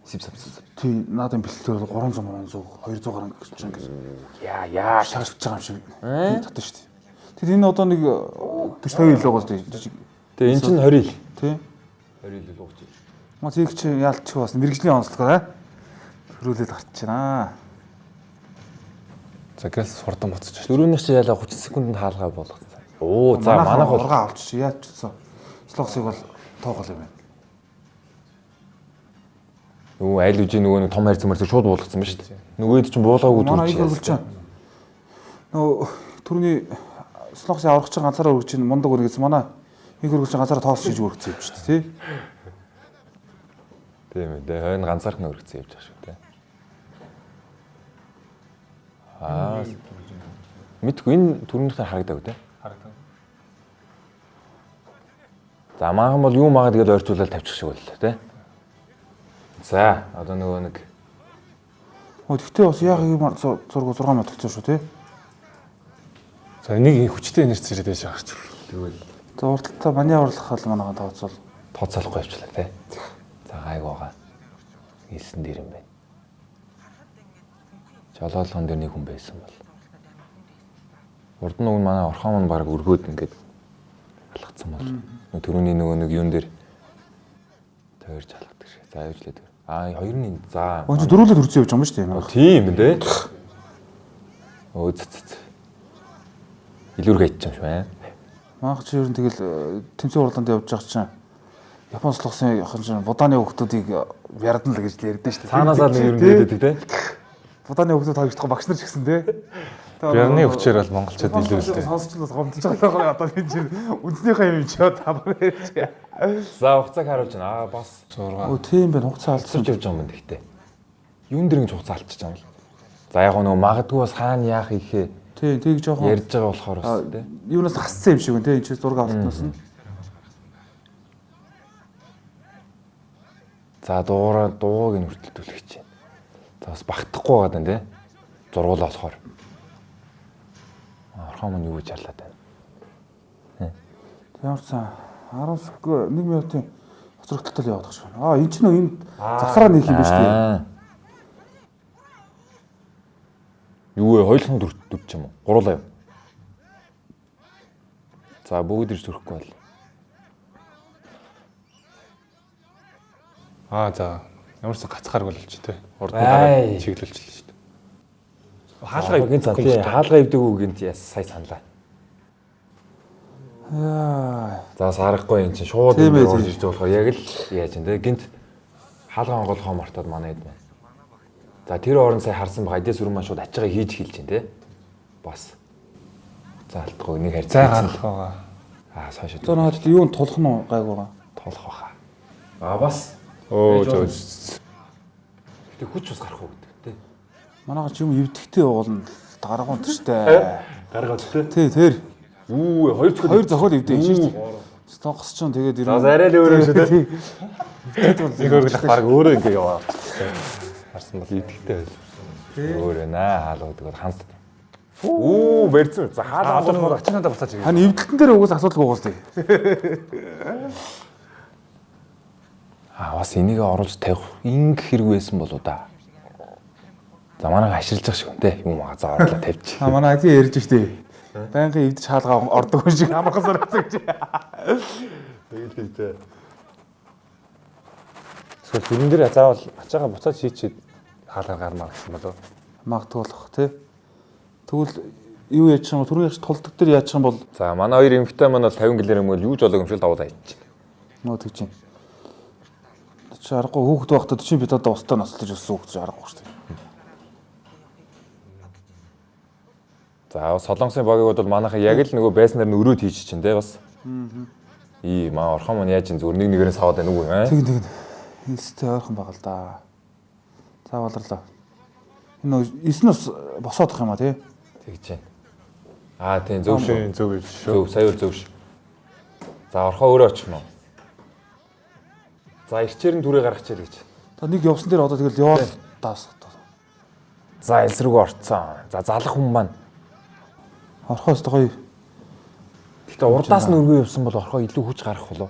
сип сап сап. Тий, наадын бэлтгэл бол 300 300 200 гаруй гэж чинь ингээд. Яа яа шаарч байгаа юм шиг татсан шүү дээ. Тэр энэ одоо нэг 40 50 ил байгаа шүү дээ. Тэгээ эн чинь 20 ил. Тий. 20 ил лууч. Мо цэг чи яалч бас мэрэгжлийн онцлогоор аа. Хөрүүлээд гарчина. За гэрс хурдан буцаж. Дөрөвнийх чи яалаа 30 секундэд хаалгаа болгоцсон. Оо за манайх бол ургаа олчих яаж ч гэсэн. Солонгосыг бол тоогоол юм байна. Нөгөө аль үжи нөгөө нэг том хайрцаг мэрцэг шууд буулгацсан ба шүү дээ. Нөгөөд чинь буулгаагүй Манай их хөргөлч. Нөгөө түрүүний Солонгосын аврагч ганцаараа өргөж чинь мундаг өргөж манай их хөргөлч ганцаараа тоос шиж өргөцсөн юм шүү дээ тий. Тийм ээ. Тэгээ хойно ганцаарх нь өргөцсөн явж байгаа шүү дээ. Аа. Мэдгүй энэ түрүүнийхээ харагдаагүй те. Харагдав. За маахан бол юу магаад гэж ойрцуулаад тавьчих шиг боллоо те. За одоо нөгөө нэг Оо тэгтээ бас яг юм зураг 6 мод өгсөн шүү те. За нэг хүчтэй энерги ирээд байж байгаа ч. Тэгвэл за урдталтай маневрлах бол манайхан тооцоол тооцоолохгүй явчлаа те. За гайг байгаа. Нийлсэн дээр юм байна. Жолоолгон дээр нэг хүн байсан бол. Урд нь нөгөө манай орхон мань баг өргөөд ингээд алгацсан бол. Түрүүний нөгөө нэг юун дээр тойрж алгадаг шиг. За явж лээ тэр. Аа хоёр нь за. Өө чи дөрүүлээд хүрсэн явж байгаа юм шүү дээ. Тийм ээ. Өө зц зц. Илүү их хайчих юм шиг байна. Манайх чи ер нь тэгэл тэмцээн уралдаанд явж байгаа чинь Япон солонгосын яхан чинь будааны хүүхдүүдийг ярдна л гэж л ярьдэн шүү дээ. Цаанаасаа л нэг юм гэдэг тий. Будааны хүүхдүүд хоёрдох багш нар ч гэсэн тий. Бярны хүчээр бол монголчууд илүү л дээ. Сонсч л гомдож байгаа одоо энэ чинь үндснийхээ юм чи та нар ярьж. За хугацааг харуулж байна. Аа бас 6. Өө тийм байна, хугацаа алдсан. Алдсан явж байгаа юм байна гэхдээ. Юун дээр ингэж хугацаа алдчихж байгаа юм бол. За яг нөгөө магадгүй бас хаана яах ихээ Тийм, тийг жоохон ярьж байгаа болохоор бас тий. Юунаас хасцсан юм шиг байна тий. Энэ чинь зураг авалтнаас нь. За дуугараа дууг нь хүртэл түлхэж чинь. За бас багтахгүй байгаа даа тий. Зургуулаа болохоор. Орхон мань юу гэж харлаад байна. Ямар ч сан 10 1 минутын хоцрогдолтой л яваад байгаа шүү. Аа энэ чинь энэ завсраа нэг юм биш үү? Юу вэ? Хоёулхан дүр ч юм уу? Гурлаа юм. За бүгд ирж төрөхгүй бол. Аа за ямар ч гацхаарг болж тий. Урд нь гараад чиглүүлчихлээ шүү дээ. Хаалга гинт тий, хаалга эвдэг үү гинт яс сая саналаа. Яа. За сарахгүй эн чинь шууд орж ирж болохоор яг л яаж юм те гинт хаалга онгойлгохоо мартаад манай хэд байна. За тэр орон сая харсан байгаа эдээс өрн маань шууд ачаагаа хийж хэлж чинь те. Бас. За алдахгүй нэг харьцаа гарах байгаа. Аа цаашаа. За наад юунд тулах нь гайгүй байгаа. Тулах баха. Аа бас. Өө зөө. Гэтэ хүч бас гарах уу гэдэг те. Манайх ч юм эвдэхтэй уулна даргуун төштэй. Гаргаад те. Тий, тэр. Үү, хоёр зохиол. Хоёр зохиол эвдээ шүү дээ. Стонгос ч тэгээд ер нь арай л өөрөө шүү дээ. Нэг өргөлөх баг өөрөө ингэ яваа авчихсан. Харсан бол идэхтэй байл. Өөр байна хаалга гэдэг бол ханс. Үү, барьсан. За хаалга болохоор ачаанаа буцааж ирээ. Хань эвдэлтэн дээр угаас асуудалгүй угаас тий. Аа бас энийг оруулж тавих ингэх хэрэг байсан болоо да. За манайх ашиглаж байгаа шиг юм те. Юм аа за орлоо тавьчих. Аа манай ази ярьж штэ. Байнгын эвдэж хаалга ордог хүн шиг амархан санагдсан гэж. Тэгэл тий. Эсвэл тэрэн дээр заавал ачаагаа буцааж хийчихэд хаалгаар гармаар гэсэн болов. Магадгүй болох тий. Тэгвэл юу яаж юм түрүүний ярьж тулдаг дээр яаж юм бол за манай хоёр эмэгтэй маань бол 50 гэлэр юм бол юу ч болоог юм шиг давуулаа хийчих. Нөө тэгж юм. Чи аргагүй хүүхэд байхдаа чи бид одоо устдаа нослож өссөн хүүхэд чи аргагүй шүү дээ. За Солонгосын багийг бол манайха яг л нөгөө байснаар нь өрөөд хийчих чинь те бас. Ии маа орхон маань яаж ин зүгээр нэг нэгээрээ саваад байна уу юм. Тэг тэг. Элстэй ойрхон байгаа л да. За болрлоо. Энэ нөгөө эс нь бас босоодох юм а тий. Тэгж байна. Аа тийм зөв шүү. Зөв шүү. Зөв сая зөв шүү. За орхоо өөрөө очих нь. За ирчээр нь түрээ гаргачихъя л гэж. Та нэг явсан дээр одоо тэгэл яваал даас. За элс рүү орцсон. За залах хүн маань Орхоос гоё. Гэтэ урдаас нь өргөө явсан бол орхоо илүү хүч гарах болов.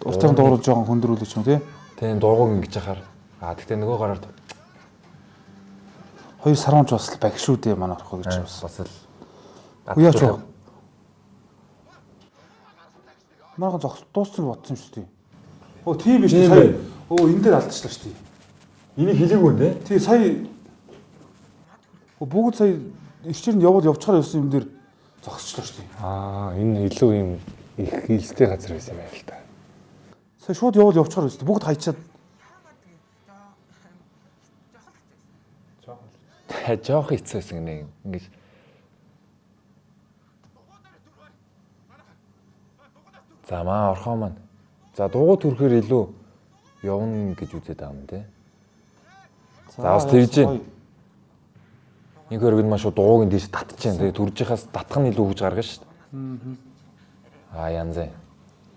Уртын дууруул жоохон хүндрүүлэх юм тий. Тийм дургуг ингэж яхаар. Аа гэтэ нөгөө гараар хоёр саруунч бас л баг шүү дээ манай орхоо гэж бас бас л. Үгүй яач вэ? Манайхан зогс дууссан бодсон шүү дээ. Өө тийм биш үү сая. Өө энэ дээр алдчихлаа шүү дээ. Энийг хэлээгүй нэ. Тий сая. Өө бүгд сая ирчээр нь явбал явчихаар явсан юм дээр зогсчлоо шүү дээ. Аа энэ илүү юм их хилстэй газар байсан юм байна л да. Сая шууд явбал явчихаар байсан. Бүгд хайчаад жоох хэцүү байсан гинэ ингэж. За маа орхоо маань. За дугуй төрөхөр илүү явна гэж үзээд байгаа юм те. За бас тэгж байна. Нэг хөрөг нь маш шууд дугуйг нь тийш татчихээн. Тэгээ төржийнхаас татах нь илүү хүч гаргана шүү дээ. Аа янз юм.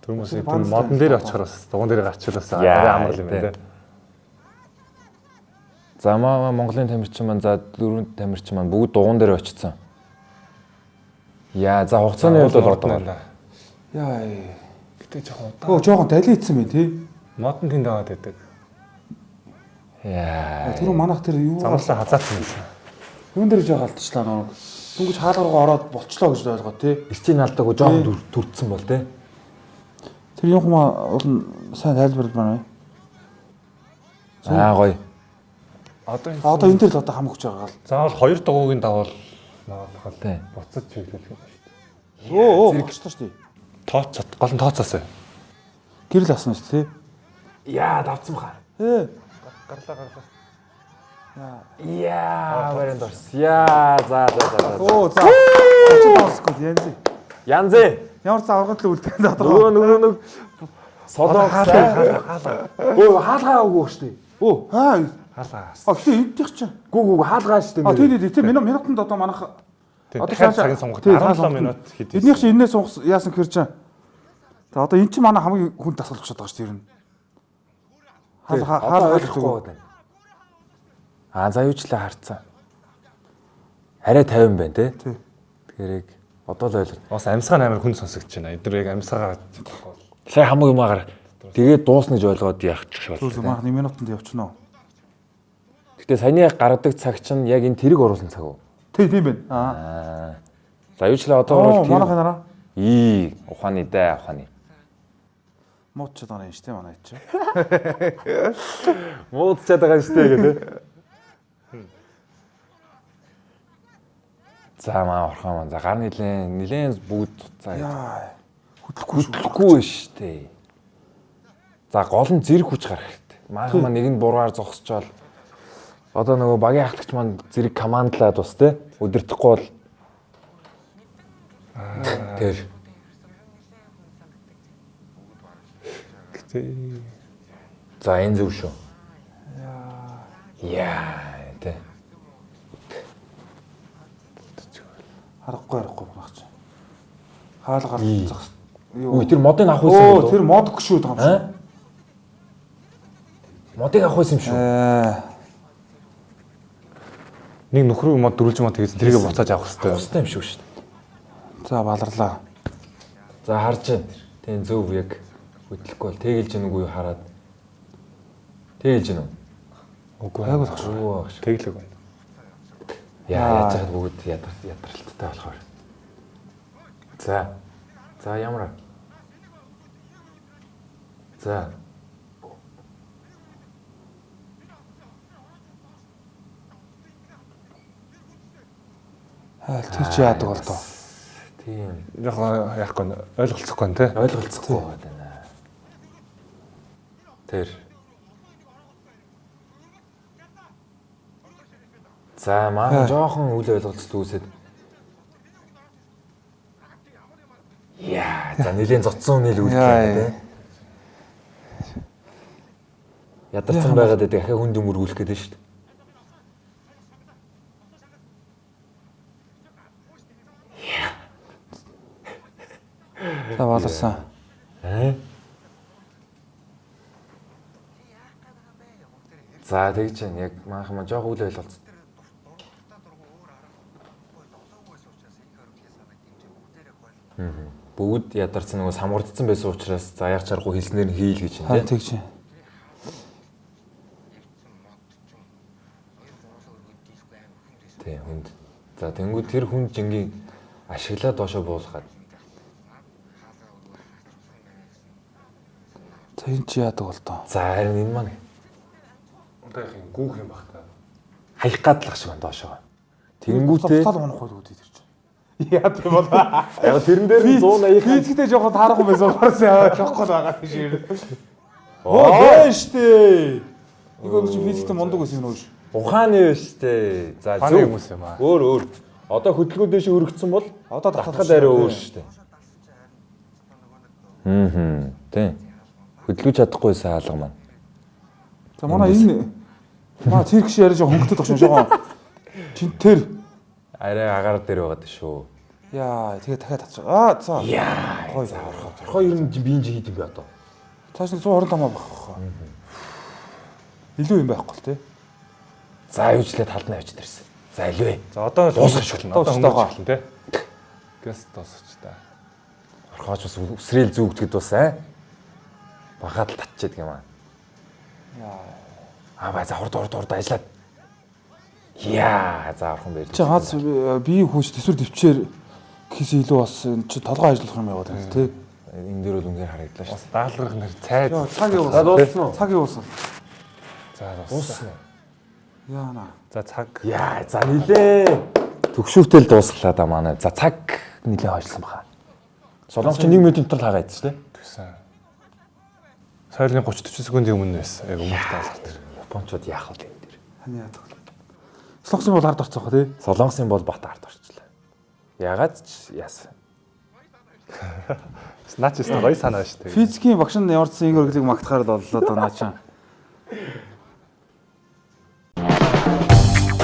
Түрмөс тэр модон дээр очихоор бас дугуйн дээр гарчвал бас арай амар юм байна те. За маа Монголын тамирчин маань за дөрөв тамирчин маань бүгд дугуйн дээр очсон. Яа за хугацааны хувьд бол одоо. Яа. Гэтэ жоохон удаан. Өө жоохон далийцсан байх тий. Модон тэнд аваад байдаг. Яа. Тэр манайх тэр юу замлаа хазаацсан байсан. Юун дээр жоох алдчихлаа нөө. Дөнгөж хаалга руугаа ороод болчлоо гэж ойлгоо тий. Ирчийн алдаагүй жоохон төрдсөн бол тий. Тэр юм хумаа уул нь сайн тайлбарлаж байна. Аа гоё. Одоо энэ дээр л одоо хам хүч байгаа л. Заавал хоёр дугуйг давал наалхал Тий. буцаж чиглүүлэх юм шүү дээ. Өө өө орчлоо шүү дээ. Тооцоо гол нь тооцоосоо. Гэрэл асна шүү дээ. Яа, давцсан баха. Ээ. Гарлаа гарлаа. Яа, баринд орс. Яа, за за за за. Оо за. 35 секунд янз. Янзэ. Ямар ч аврагт л үлдэн тодорхой. Нөгөө нөгөө нэг солонгос хаалгаа. Өө хаалгаа үгүй шүү дээ. Өө хаа. Хаалгаа. А гэтээ эддих чинь. Гүү гүү хаалгаа шүү дээ. А тий тий тий минутанд одоо манайх Одоо дахиад цагийн сонгох 17 минут хэд. Эднийх чинь энээс сунгас яасан хэр чинь. За одоо эн чинь манай хамгийн хүн дасгалж байгаа шүү дээ ер нь. Хаалгаа хаалгаа ойлгохгүй байна. Аа за юу ч л харцсан. Арай 50 байна те. Тэгэхээр яг одоо л ойлгоо. Бас амьсгаа амар хүн сонсогдож байна. Эдгээр яг амьсгаа Сая хамаг юмаагаар тэгээд дуусна гэж ойлгоод яах ч шиг боллоо. Зүг манайх 1 минутанд явчихна уу? Гэтэ саяны гаргадаг цаг чинь яг энэ тэрэг оруулсан цаг уу? Тий, тийм байна. Аа. За юу ч л одоо бол тэр манайх нараа. Ий, ухааны дээ, ухааны. Муудчаад байгаа юм шүү дээ манай чи. Муудчаад байгаа юм шүү дээ гэдэг. За маа орхон маань. За гар нилээн нилээн бүгд цуцаа. Яа. Хөдлөхгүй шүү. Хөдлөхгүй шүү дээ. За гол нь зэрэг хүч гарах хэрэгтэй. Маахан маань нэг нь буруугаар зогсчоол одоо нөгөө багийн ахлагч маань зэрэг командлаад бас те өдөртөхгүй бол тэр Гэтэ за энэ зөв шүү. Яа те. Харахгүй харахгүй манайх чи. Хаалгаар зогс. Үгүй тэр модыг авах байсан юм уу? Тэр мод гшүүд байгаа юм шүү. Модыг авах байсан юм шүү. Нэг нөхрөө мод дөрвөлж мод тэгсэн тэрийг буцааж авах хэрэгтэй. Авах хэрэгтэй юм шүү шүү дээ. За баларлаа. За харж байна. Тийм зөв яг хөдлөхгүй бол тэгэлж гэнэ үгүй хараад. Тэгэлж гэнэ үү? Үгүй айгуул ах шүү. Тэглэг байна. Яа яаж яхад бүгд ядралттай болохоор. За. За ямар. За. Хайл тэр чи яадаг бол доо. Тийм. Яг яахгүй ойлголцохгүй нэ тэ. Ойлголцохгүй байна. Тэр. За маа жоохон үл ойлголцол үүсээд. Яа, за нэлийн зодсон үнэл үлдээ тэ. Ядарсан байгаад байдаг ахаа хүнд өмөргүүлэх гээд байна шүү дээ. За баларсан. Аа. За тэгж байна. Яг манайхан маань жоох үл ойлголц. Бүгд ядарсан нөгөө самгардсан байсан учраас за яг чаргагүй хэлснээр нь хийл гэж байна тийм. Тэгж. Тийм хүнд. За тэнгууд тэр хүнд жингийн ашиглаад доошо буулгаад. За энэ чи яадаг бол доо. За харин энэ маань Одоо яг юм гүүх юм бах та. Хаях гад л ах шиг байна доошоо. Тэнгүүтээ цал унах байлгүй тэр чинь. Яа тийм бол. Яг тэрэн дээр нь 180 физиктэй жоохон таарахгүй байсан барсан ойлгохгүй л байгаа тийш ер. Оо бэ штэ. Нэг өөр чи физиктэй мундаг байсан юм уу? Ухааны штэ. За зөв хүмүүс юм аа. Өөр өөр. Одоо хөдөлгөөн дэше өргөцсөн бол одоо татхад арай өөр штэ. Аа. Тийм. Хөдөлгөж чадахгүйсэн хаалга маань. За манай энэ маа цирк шиг яриа жоо хөнгөдөд багш жоохон. Чин тэр арай агаар дээр байгаад шүү. Яа, тэгээ дахиад татчих. Аа, за. Яа. Гоё. Орхоо. Орхоо ер нь биеийн чи хийд юм бэ одоо. Цааш нь 125 байх хаа. Илүү юм байхгүй л тий. За юучлээ талд нь авчид ирсэн. За илүү ээ. За одоо дуусгах шүү. Одоо хөнгөж эхэлнэ тий. Гэс дуусгач та. Орхооч бас үсрээл зүүгдэхэд бас аа. Багаад л татчихэд юм аа. Яа. Аа ба за хурд хурд хурд ажиллаад. Яа, за орхон байр. Чи гац биеийн хүч төсвөр төвчээр гэхээс илүү бас чи толгой ажиллах юм яваад байна тий. Энэ дээр бол үнээр харагдлаа шүү. Бас даалгах нэр цайз. Цаг явуулсан. За дууссан уу? Цаг явуулсан. За дууссан. Яана. За цаг. Яа, за нилээ. Төгшүүртэл дуусглаа да манай. За цаг нилээ хойшлсон баха. Солонгос чинь 1 минутын дотор л хагаа ийдсэн шүү дээ. Тэгсэн. Соёлын 30 40 секундын өмнө байсан. Яг өмнөх даалгавар дээр. Япончууд яах вэ энэ дээр? Хань яадаг. Солонгосын бол ард орцсон хаа тий. Солонгосын бол бат ард орчлаа. Ягаад ч яасан. Наач өстө гоё санаа шүү дээ. Физикийн багш нь ямар ч зэн өргөлийг магтахаар л боллоо доо наа чаа.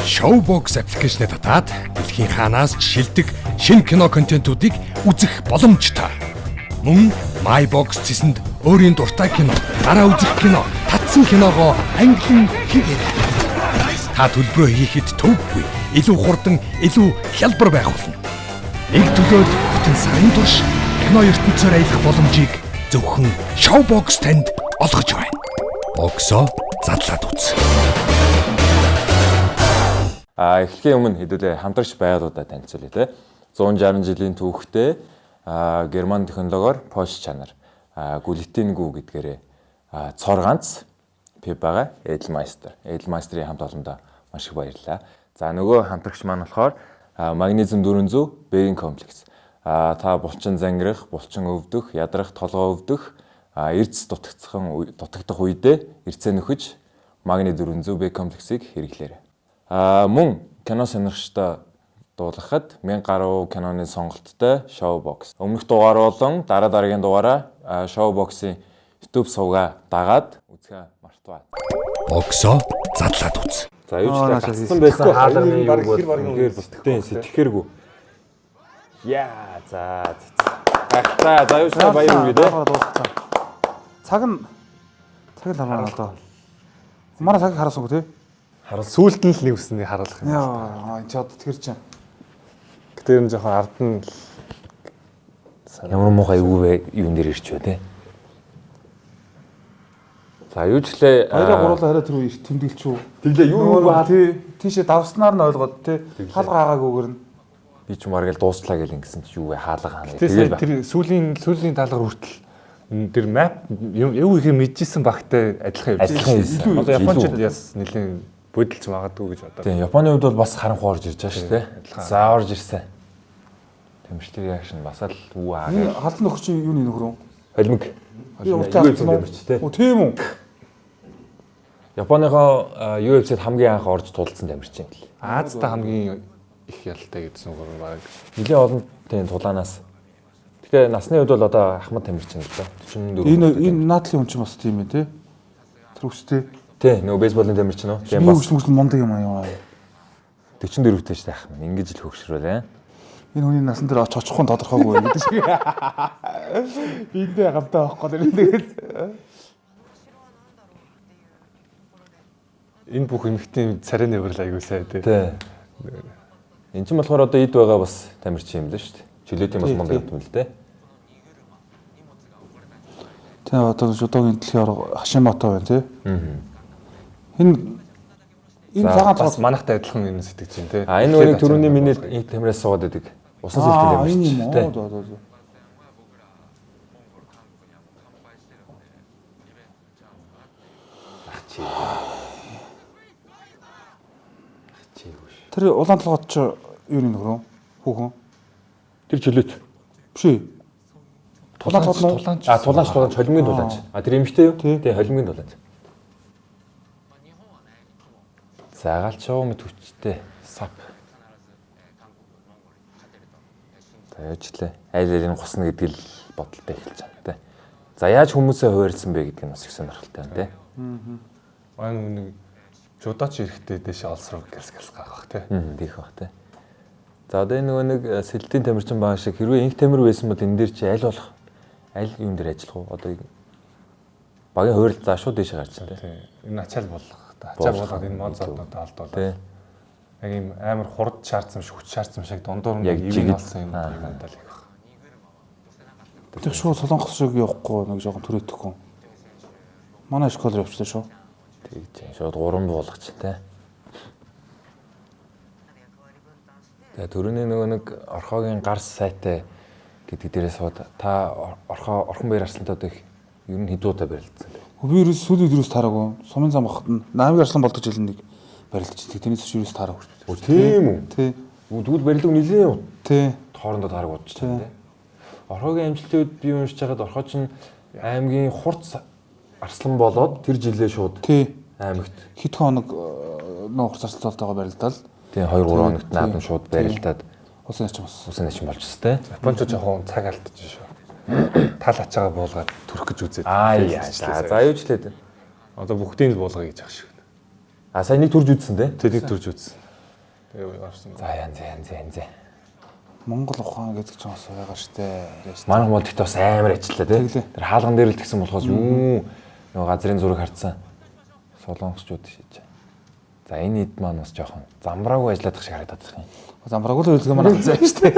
Showbox аппликейшнээ татаад дэлхийн хаанаас ч шилдэг шинэ кино контентуудыг үзэх боломжтой. Мөн MyBox цэсэнд өөрийн дуртай кино, гараа үзэх кино, татсан киногоо англин хийгээрэй. Та төлбөрөө хийхэд төвгүй, илүү хурдан, илүү хялбар байх болно. Нэг төлөөд бүтэн сарын турш кино ертөнцөөр аялах боломжийг зөвхөн Showbox танд олгож байна. Боксо задлаад үз. Эхлэхийн өмнө хэдүүлээ хамтрагч байгууллагуудаа танилцуулъя те. 160 жилийн түүхтэй герман технологиор Польш чанар гүлетингүү гэдгээрээ цор ганц пив байгаа Edelmeister. Edelmeister-ийн хамт олондоо маш их баярлалаа. За нөгөө хамтрагч маань болохоор Магнезиум 400 Бэгийн комплекс. Та булчин зангирах, булчин өвдөх, ядрах, толгой өвдөх, эрдэс дутагдах үедээ эрцээ нөхөж Магни 400 Б комплексийг хэрэглээрэй. Мөн кино сонирхчдоо дуулгахад 1000 гаруй киноны сонголттой Showbox. Өмнөх дугаар болон дараа дараагийн дугаараа Showbox-ийн YouTube сувгаа дагаад үзэхээ мартваа. Боксо задлаад үз. За юу ч Аа, л гацсан байсан хаалганы Бараг юу бол хэр баргийн үнэхээр бүтэн сэтгэхэргүй. Яа за за. Гайхалтай. За юу ч л баяр хүргэе те. Дууссан. Цаг нь цаг л хармаа одоо. Манай цагийг хараасангүй тий. Сүүлд нь л нэг үсний харуулах юм. Яа, энэ ч одоо тэр чинь. Гэтэ ер нь жоохон ард нь л Ямар муухай эвгүй вэ юун дээр ирч вэ те. За юу ч лээ Хоёроо гурлаа хараа тэр үе тэмдэглэж үү. Тэглээ юу юу Нөгөө тий тийшээ давснаар нь ойлгоод тий хаалга хаагаагүйгээр нь би ч юм аргайл дууслаа гэл ингэсэн чи юу вэ хаалга хаана Тэ тэгэл сая тэр сүүлийн даалгавар хүртэл тэр map юу их мэдчихсэн багтай адилхан явж Адилхан хийсэн. Одоо Япончууд яс нэлийн бодилж магадгүй гэж бодоод. Тийм Японы хувьд бол бас харанхуй орж ирж байгаа шүү дээ. За орж ирсэн. Тэмэрчлийн реакшн бас л үү аа энэ гэх. халдсан нөхөр чинь юуны нөхөр юм? Холимог. Би уртаа алдсан уу? Тэмэрч тий. Оо тийм үү? Японыхоо UFC-д хамгийн анх орж тулцсан тамирчин юм л. Азтай хамгийн их ялтай гэсэн үг юм баг. Нилийн олон тийм тулаанаас. Гэтэ насны хувьд бол одоо Ахмад тамирчин л да. 44. Энэ энэ наадлын хүн чинь бас тийм ээ тий. Тэр үстэй. Тий, нөгөө бейсболын тамирчин үү? Тийм Би бас хөгжил мөжл мундаг юм аа. 44-тэй шүү дээ Ахмад. Ингэж л хөгшрөөлээ. Энэ хүний насан дээр очих очихгүй нь тодорхойгүй юм гэдэг шиг. Би эндээ гамтай байхгүй нэр тэгээд Энэ бүх эмэгтэй царайны хөрөл айгуу сайн тий. Тий. Энд чинь болохоор одоо эд байгаа бас тамирчин юм л шүү дээ. Чөлөөт юм бас мундаг юм л дээ. Тэ одоо жудогийн дэлхийн аварга Хашимото байна тий. Энэ энэ За, цагаан Бас толгой манайхтай адилхан юм сэтгэж байна тий. А энэ нөгөө түрүүний миний инх тамираас суугаад байдаг. Усан сэлтэй Аа, энэ юм тамирчин тий. уу? Зөө, зөө, зөө. Ах чи. Ах чи юу ш. Тэр улаан толгойд чи юуны нөхөр юм? Хүүхэн. Тэр чөлөөт. Биш ээ. Улаан толгой нь тулаанч. А тулаанч тулаанч холимгийн тулаанч. А тэр эмэгтэй юу? Тий. Тий, холимгийн тулаанч. Загалчуу мэт хүчтэй сап. За яажлаа. Айл айл энэ гусна гэдэг л бодолтой эхэлж байгаа тий. За яаж хүмүүсээ хуваарьсан бэ гэдэг нь бас их сонирхолтой байна тий. Манай нэг жудаач эрэхтэй дэше олсрог гэлс гэлс гарах бах тий. Тийх бах тий. За одоо энэ нөгөө нэг сэлтийн тамирчин байгаа шиг хэрвээ инх тамир байсан бол энэ дээр чи аль болох аль юун дээр ажиллах вэ? Одоо багийн хуваарил за шууд дэше гарч байна тий. Тий. Энэ ачаал болгох та. Ачаал Болгох. болгоод энэ мод зоднуудаа алдуулаад. Тий. Яг ийм амар хурд шаардсан шиг хүч шаардсан шиг дундуур нь Яг ивэн жигэд. олсон юм Аа. юм даа л их баг. Тэр шууд солонгос шиг явахгүй нэг жоохон түрээтэхгүй. Манай школ руу явчихлаа шүү. Тэгж шууд гурван буулгач тий. Тэгээ төрөний нөгөө нэг орхогийн гарс сайтай гэдэг дээрээ сууд та орхоо орхон баяр арслантай одоо их ер нь хэдэн удаа барилдсан бэ? Би ерөөс сүүлийн өдрөөс таараагүй. Сумын зам багт нь Намиг арслан болдог жил нэг барилдаж ирдэг. Тэрнээс хойш ерөөс таараагүй шүү дээ. Өө тийм үү? Тий. Тэгвэл барилдаг нэлийн Тий. хоорондоо таараг бодож байна тий. Орхойгийн амжилтын үед би уншиж байхад Орхой чинь аймгийн хурц арслан болоод тэр жилээ шууд аймагт Хэдхэн хоног нөө хурц арслалтайгаа барилдаал. Тийм 2 3 хоногт наадам шууд барилдаад улсын начин болсон. Улсын начин болчихсон те. Японч жоохон цаг алдчих шүү. Тал ачаагаа буулгаад төрөх гэж үзээд. Аа яа. За юу ч лээ. Одоо бүгдийг л буулгая гэж ах шиг. А сая нэг төрж үзсэн те. Тэг нэг төрж үзсэн. Тэгээ явсан. За янз янз янз. Монгол ухаан гэдэг чинь бас байгаа штэ. Манай хүмүүс тэгтээ бас амар ажиллаа те. Тэр хаалган дээр л тэгсэн болохоос юу нөгөө газрын зураг харцсан солонгосчууд шийдэж. За энэ ид маань бас жоохон замбраагүй ажилладаг шиг харагдаад байна. Замбраагүй л үйлдэх маань авсан штэ.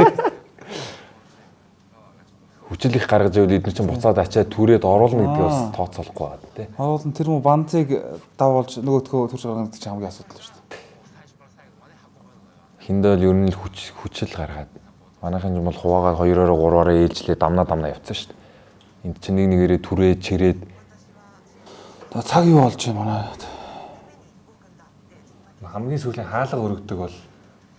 Хүчил их гаргаж ивэл эдгээр чинь буцаад ачаад түрээд оруулна гэдэг бас тооцоолохгүй байгаа те. Оруулна тэр мө банцыг давуулж нөгөөдхөө төрж гаргана гэдэг чинь хамгийн асуудал шүү дээ. Хиндэ бол ер нь л хүчил гаргаад манайхан ч юм бол хуваагаад 2-ороо 3-ороо ээлжлээ дамна дамна явцсан шүү дээ. Энд чинь нэг нэгээрээ түрээд чирээд За цаг юу болж байна манай? Хамгийн сүүлийн хаалга өргөдөг бол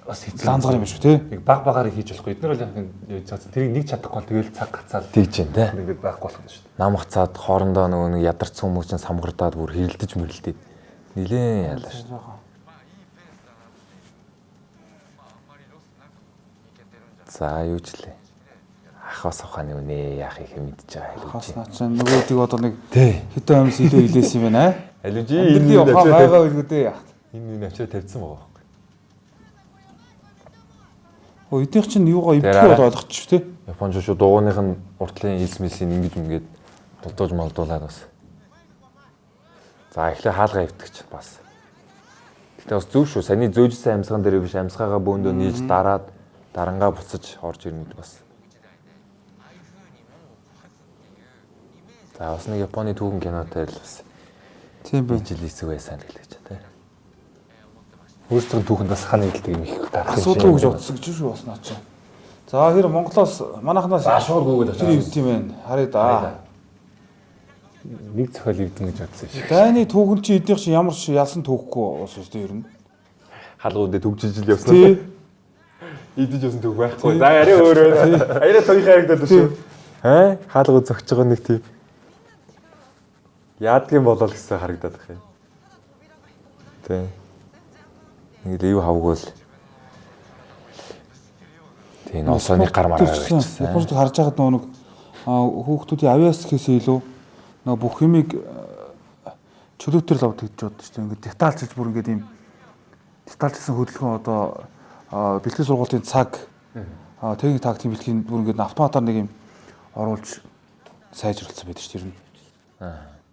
бас хэцүү. Ланзгаар юм шүү те. Нэг баг багаар хийж болохгүй. Эднэр бол яг яаж чадсан. Тэрийг нэг чадахгүй бол тэгэл цаг гацаал. Тэгж юм те. Ингээд байхгүй болох юм шүү дээ. Нам гацаад хоорондоо нөгөө нэг ядарсан хүмүүс чинь самгардаад бүр хэрэлдэж мэрэлдээд нилээн ялаа шүү. За юу ч лээ. Ах бас ухааны үнэ яах их мэдж байгаа аль. Хас наа чинь нөгөөдийг одоо нэг хэдэн амьс илүү илээсэн юм байна. Алижи энэ ухаан байгаа байлгүй дээ яах. Энэ энэ авчираа тавьсан байгаа байхгүй. Оо эднийх чинь юугаа эвдэхээ бол ойлгочих тий. Японч шүү дугууных нь уртлын илс мэлсийг ингэж ингээд дулдууж молдуулаад бас. За эхлээ хаалга эвдэх чинь бас. Гэтэ бас зөв шүү. Саний зөөжсэн амьсгаан дээр биш амьсгаагаа бөөндөө нийж дараад дарангаа буцаж орж ирнэ гэдэг бас. За бас нэг Японы түүхэн кинотой л бас. Тийм бэ. Жил хэсэг байсан л гэж тий. Өөрсдөө түүхэнд бас хана нийлдэг юм их дарах юм. Асуудал гэж бодсон гэж шүү бас наа чи. За хэр Монголоос манайхнаас шууд гүгээд тэр ивд юм байна. Харъя да. Нэг зохиол ивдэн гэж бодсон шиг. Дайны түүхэн чи эднийх чи ямар ч ялсан түүхгүй ус үстэй ер нь. Халгууд дээр төгжиж ил явсан. Тий. Идэж явсан түүх байхгүй. За арай өөр байна. Арай туйх харагдаад шүү. Аа хаалгууд зогч байгаа нэг тийм. Яадгийн болол гэсэн харагдаад байх юм. Тий. Нэг л ив хавгуул. Тий, носооны гар маргаа байчихсан. Японочд харж байхад нөгөө нэг хүүхдүүдийн авиас гэхээс илүү нөгөө бүх юмыг чөлөөтөр л авдаг гэж боддог шүү дээ. Ингээд детальчилж бүр ингээд ийм детальчилсан хөдөлгөөн одоо бэлтгэл сургуулийн цаг техник тактикийн бэлтгэлийн бүр ингээд автоматар нэг юм оруулж сайжруулсан байдаг шүү дээ ер нь.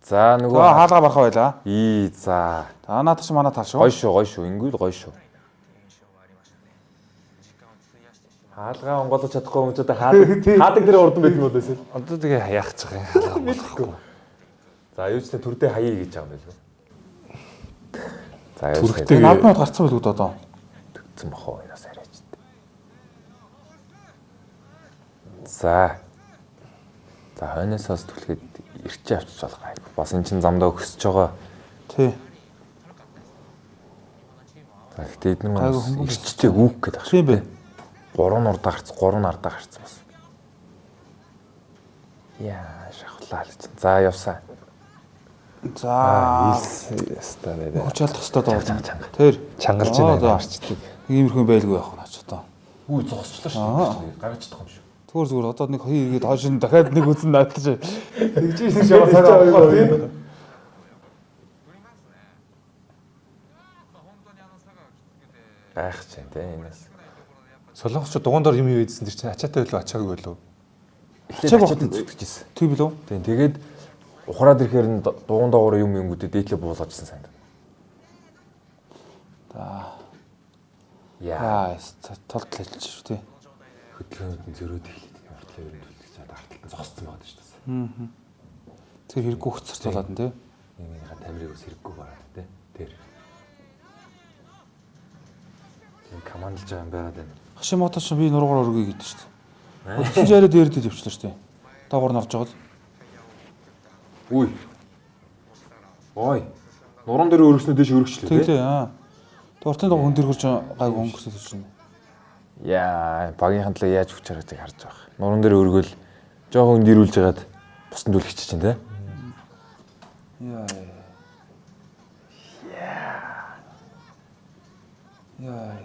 За нөгөө хаалга бархаа байлаа. Ий за. За наадах чи манай тал шүү. Гоё шүү, гоё шүү. Ингүүл гоё шүү. Хаалгаа онгойлгож чадахгүй юм чи одоо хаадаг дээр урдан байдаг юм бол байсан. Одоо тэгээ яах гэж байгаа юм хаалга онгойлгохгүй. За юу ч тэ төрдөө хаяа гэж байгаа юм байлгүй. За юу ч тэ наадмууд гарцсан байлгүй дээ одоо. Төгцсөн бах уу энэ бас арайч. За. За хойноос бас түлхэд ирчээ авчиж болох айг. Бас эн чин замдаа өксөж байгаа. Тий. За гэхдээ эдгээр маань ирчтэй гүүх гэдэг ах шиг. Тийм бэ. 3 нурдаа гарц, 3 нардаа гарц бас. Яа, шахлаа л чинь. За явсаа. За яста нэ. Хүч алдах хэвээр доо. Тэр чангалж байна гарчдаг. Иймэрхүү байлгүй яах вэ ч одоо. Үгүй зогсчлоо шүү дээ. Гаргаж чадах юм шүү. Зүгээр зүгээр одоо нэг хоёр эргээд хойш нь дахиад нэг үзэн наадчих. Тэгж нэг шаваа цаг авахгүй тийм. Гайхаж байна те энэс. Солонгосч дугуйн дор юм юу ийдсэн тэр чинь ачаатай байлуу ачаагүй байлуу. Эхлээд ачаатай зүтгэжсэн. Тийм билүү? Тийм тэгээд ухраад ирэхээр нь дугуйн доогоор юм юмгүүдээ дээдлээ буулгажсэн санагдав. За. Яа, толд хэлж шүү тий. Хөдөлгөөнүүд нь зөрөөд эхлэв. Уртлаа ер нь түлхэж чад арталт нь зогссон байгаа шүү дээ. Тэр хэрэггүй хөцөрцүүлээд нь тий. Нэг нэгнийхээ тамирыг ус хэрэггүй байгаад тий. Тэр. Тийм командалж байгаа юм байгаад байна. Хашимото ч би нуруугаар өргөе гэдэг шүү дээ. Тэгсэн чинь арай дээр дээр явчихлаа шүү дээ. Доогоор нь орж байгаад. Үгүй. Ой. Нуруунд дээр өргөснөө дэш өргөчлөө тий. Тэглээ аа. Уртын догоо хүн дэргэрч гайг өнгөрсөж чинь. Яа, багийн талаа яаж хүч харагдгийг харж байгаа. Нуруунд дээр өргөөл Жохон өндөрүүлж хагаад бусдад түлхэж чинь те. Яа. Яа.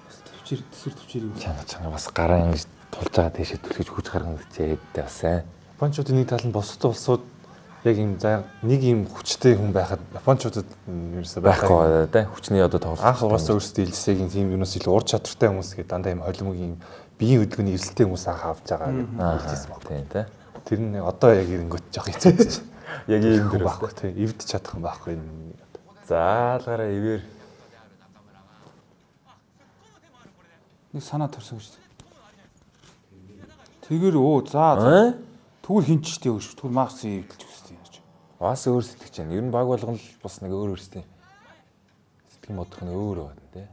Бас төвчээр төсвөр төвчээр юм. Чанга чанга бас гараа ингэж тулж байгаа тийшээ түлхэж хүч гаргана гэж ээдтэй бас сайн. Япончуудын нэг тал нь бусад улсууд яг ийм заяа нэг ийм хүчтэй хүн байхад япончуудад ерөөсөө Байхгүй те. Хүчний одоо тоглолт. Анх угаасаа өөрсдөө илсэгийн тийм юунаас илүү ур чадвартай хүмүүс гэдэг дандаа ийм холимогийн ийм биеийн хөдөлгөөний эрсдэлтэй хүмүүс анх авч байгаа гэж хэлжсэн баг. Тийм те. Тэр нь одоо яг ирэнгүүт жоох хэцүү ч. Яг ийм хүн байхгүй тий. Эвдэж чадах юм байхгүй энэ. Заалгаараа ивэр Нэг санаа төрсөн гэж. Тэгэр өө за за. Аа? Тэгвэл хинч штэ өгш. Тэгвэл Макс эвдэлж өссөн юм чи. Бас өөр сэтгэж байна. Ер нь баг болгон л бас нэг өөр өөрсдийн сэтгэн бодох нь өөр байна те.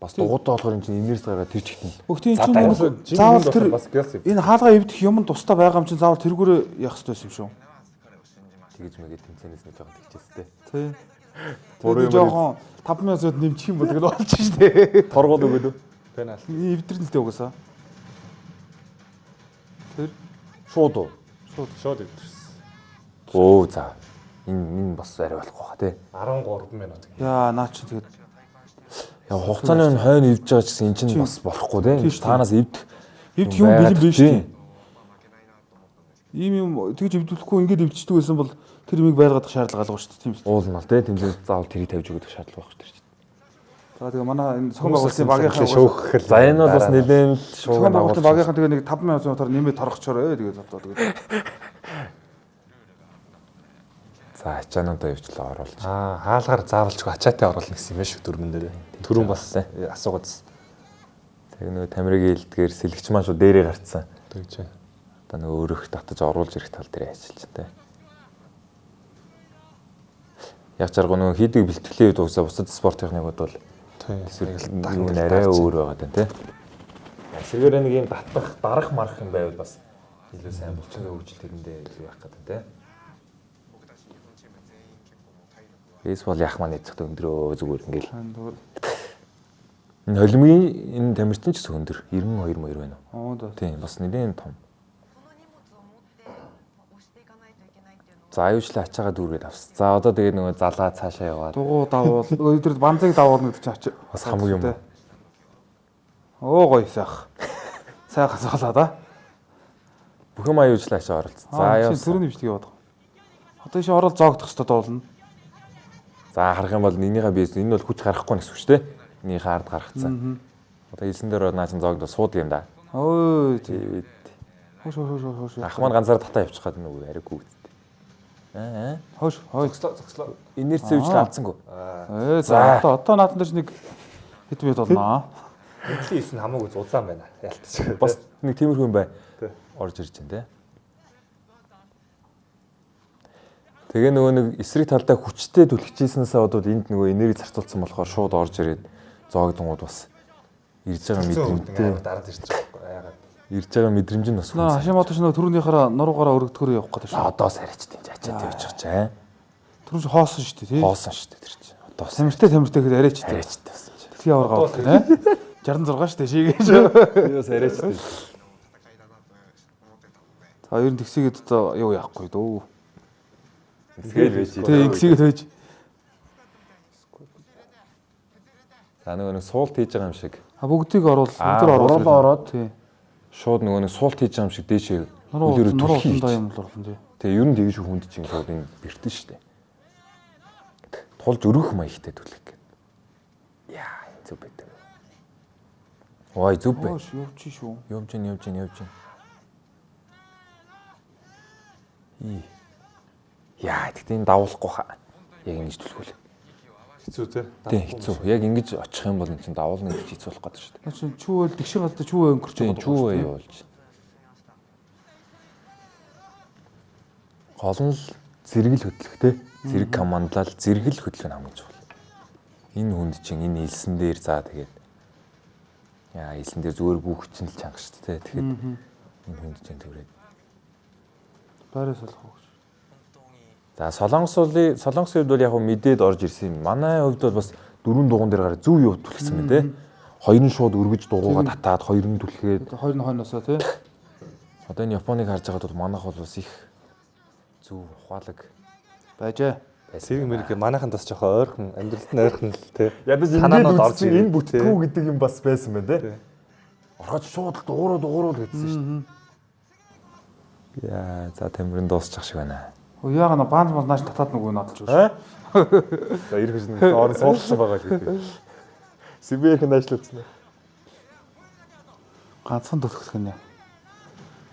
Бас дугуйтай болохоор энэ чинь инерс гараад тэр чигт нь. Өгтийн За, чинь дайрал. заавал тэр бас гяс юм. энэ хаалгаа эвдэх юм тусдаа байгаа юм чинь заавал тэргүүрээ явах хэрэгтэй байсан юм шүү. Тэгэж мэгээ тэмцээнээс нь жоохон тэгчээстэй. Тий. Буруу Тэр юм жоохон 5 минутад нэмчих юм бол тэгэл болж штэ. Торгуул өгөөд үү? Пенал. Эвдэрнэ л дээ угаасаа. Тэр Шууд уу? Шууд эвдэрсэн. Өө за. Энэ энэ бас арай болохгүй хаа те. 13 минут. яа наа чи тэгээд Я хугацааны нь хойно эвдэж байгаа ч гэсэн энэ чинь бас болохгүй те. Тийм шүү дээ. Таанаас эвдэх эвдэх юм бэлэн байгаад биш тийм. үү? Ийм юм тэгж эвдүүлэхгүй ингэж эвдчихдэг байсан бол тэр юмыг байлгаадах шаардлага алга шүү дээ тийм үү? Уулна л те. Тэмцээн заавал тэрийг тавьж өгөх шаардлага байхгүй шүү дээ. За тэгээ манай энэ зохион байгуулалтын багийнхаа шөөхөх л. За энэ бол бас нэлээд л шууг зохион байгуулалтын багийнхан тэгээ нэг 5 минутын дотор нэмээд торгочороо тэгээд одоо тэгээд За ачаануудаа явчлаа оруулж. Аа хаалгаар заавалчгүй ачаатай оруулна гэсэн юм шүү дөрмөн дээр. Түрүүн бас асуугаадсэн. Тэр нөгөө тамирыг илдгээр сэлгч маань шууд дээрээ гарцсан. Тэгж. Одоо нөгөө өөрөөх татаж оруулж ирэх тал дээр ажиллаж байна те. Яг жаргуу нөгөө хийдэг бэлтгэлийн үед уусаа бусад спортынхныг бодвол Тийм. юу н арай өөр байгаа даа те. Эсрэгээр нэг юм татах, дарах марах юм байвал бас илүү сайн булчингаа хөгжил тэрэндээ илүү байх гэдэг те. Бейсбол яах маань эцэгт өндрөө зүгээр ингээл. тэгвэл Энэ холимгийн энэ тамирчин ч гэсэн өндөр 92 мөр байна уу? оо да. Тийм бас нэлээд том. За аюулчлаа ачаагаа дүүргээд авсан. За одоо тэгээд нөгөө залаа цаашаа яваад Дугуй давуул нөгөө тэр банзыг давуулна гэдэг чинь ачи. Бас хамаг юм. Оо гоё сайх. Сайхан суулаа да. Бүх юм аюулчлаа ачаа оролцсон. За За явсан. түрүүний бичлэг яваад байгаа. Одоо ийш орол зоогдох хэвээр дуулна. За харах юм бол энийгээ биес энэ бол хүч гарахгүй гэсэн үг шүү дээ. Энийхээ ард гаргацсан. Одоо элсэн дээр наа чин зоогдоо суудаг юм да. Ой тий. Тэгээд Хөөш хөөш хөөш хөөш. ах маань ганцаараа татаа явчих гад нүг арайгүй үсттэй. Аа. Хөөш хөөш. Зогслоо. Инерц хөвжил алдсангүй. Ээ за одоо наатан дээр нэг хэд минут болно. Эдлийн хийсэн хамаагүй зузаан байна. Ялтчих. Бас нэг тиймэрхүү юм бай. Орж ирж байна те. Тэгээ нөгөө нэг эсрэг талдаа хүчтэй түлхчихсэнсээ бодвол энд нөгөө энерги зарцуулсан болохоор шууд орж ирээд зоогдонгууд бас ирж байгаа мэдрэмжтэй. Дараад ирж байгаа байхгүй яагаад. Ирж байгаа мэдрэмж нь бас Наа Хашимото ч нөгөө түрүүнийхээ нуруугаараа өргөдгөрөө явах гэдэг шүү. Одоо саричт энэ ачаа тавьчих чаа. Түрүүн чи хоосон шүү дээ тий. Хоосон шүү дээ тэр чинь. Одоо Тамиртай тамиртай гэхэд арайч тий. арайч тавьсан чинь. Дэлхийн аварга авах тий. 66 шүү дээ шигээ. Би бас арайч дээ. За ер нь тэгсийгэд одоо юу яахгүй дөө. Тэгэл байж. Тий ингэсийгэд байж. За нөгөө нэг суулт хийж байгаа юм шиг. А бүгдийг оруул, Аа, бүгд оруулах. гурлаа ороод. Тий. Шууд нөгөө нэг суулт хийж байгаа юм шиг дээшээ Нуруу үлээрээ нуруу түлхий уландаа хийж. юм л орлон тий. Тэгээ ер нь тэгж хүнд чинь шууд энэ бэртэн штэ. Тулж өргөх маягтай түлхэх гээд. Яа, энэ зүг байдаг. Ой, зүг бай. Хөөш явчих шүү. Явж гин, явж гин, явж гин. И. Яа, тэгтээ энэ давуулахгүй хаа. Яг ингэж түлхүүл. Хэцүү те. Тийм, хэцүү. Яг ингэж очих юм бол эн чинь давуулна гэж хэцүү болох гэдэг шүү дээ. Наа чи чүүвэл тэгшин газар чүүвэ өнгөрч Тийм, байгаа. чүү явуулж. Гол нь л зэрэгэл хөдлөх те. Зэрэг командлал зэрэгэл хөдлөх нь хамгийн чухал. Энэ хүнд чинь энэ элсэн дээр за тэгээд яа элсэн дээр зүгээр гүөх чинь л чанга шүү дээ. Тэгэхэд энэ хүнд чинь төрөөд. Байраа солих уу гэж. За Солонгос улсын Солонгосын хувьд бол яг хөө мэдээд орж ирсэн юм. Манай хувьд бол бас дөрвөн дугуун дээр гараа зөв юу түлхсэн мэн те. Хоёр нь шууд өргөж дугуугаа татаад хоёр нь түлхээд Одоо хоёр нь хойноосоо тий. Одоо энэ Японыг харж байгаад бол манайх бол бас их зөв ухаалаг Байжээ. Сэрэг мэрэг манайханд бас жоохон ойрхон, амьдралд нь ойрхон л те. Ядаж Санаанууд ингээд орж үзсэн ирээд, энэ бүтдгүү гэдэг юм бас байсан байна те. Тий. Орхож шууд л дууруу дууруу л гэдсэн шүү дээ. Яа, за тамирын дуусчих шиг байна. Өө яага на баанз мас нааш татаад нөгөө надлж шүү. За ирэх хүн орон суулсан байгаа л гэдэг. Сибирх ажиллуулсан. Ганцхан төлөх гинэ.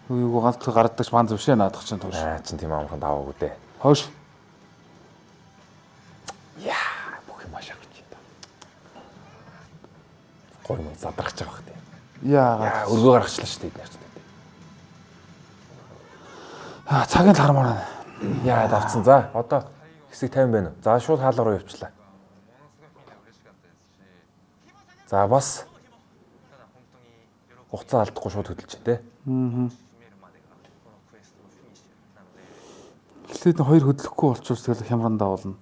Юу юу ганц төлөх гаргадаг ч баанз биш ээ наадах чинь тоош. Аа чин тийм амархан даваагүй дээ. Хойш. Яа, бүх юм ашаач юм. Гой мөн задрах гэж байгаа бах тий. Яага. Яа, өргөө гаргачлаа шүү дээ эднэр чинь. Аа цагийн л хармаар байна. Яа, давцсан. За, одоо хэсэг 50 байна уу? За, шууд хаалга руу явчлаа. За, бас хугацаа алдахгүй шууд хөдөлж байна те. Эхлээд нь хоёр хөдлөхгүй болчихвол тэгэл хямран давуулна.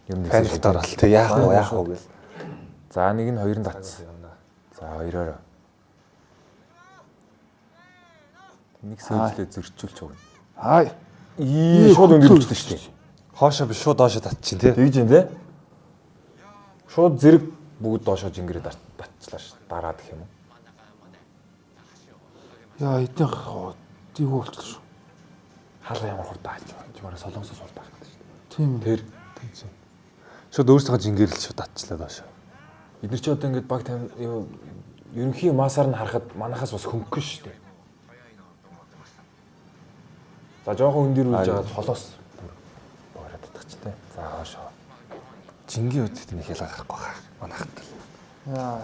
Ер нь Паникт орол те. Яах вэ? Яах вэ гэл. За, нэг нь хоёр нь татсан. За, хоёроор. Нэг сөөжлөө зөрчүүлж өгнө. Хай. Ии, шууд өндөрчлөө шүү дээ. Хоошоо биш шууд доошоо татчин те. Тэгж юм те. Шууд зэрэг бүгд доошоо жингэрээ татчлаа ш. Дараад гэх юм уу? Яа эднийх юу болчихлоо шүү. Хаалга ямар хурдан хааж байгаа. Чи мараа солонгосоос хурдан хаах гэдэг шүү дээ. Тийм ээ. Тэр Шууд өөрсдөө жингэрэл шууд татчлаа доошоо. эдгээр чи одоо ингээд баг тань юу ерөнхий масаар нь харахад манахаас бас хөнгөн шүү дээ. За жоохон өндөрүүлж байгаа холоос бүр боороод татах чи те. За хоошоо. Жингийн үед нэг ялгаа гарахгүй хаа. Манайханд л. Яа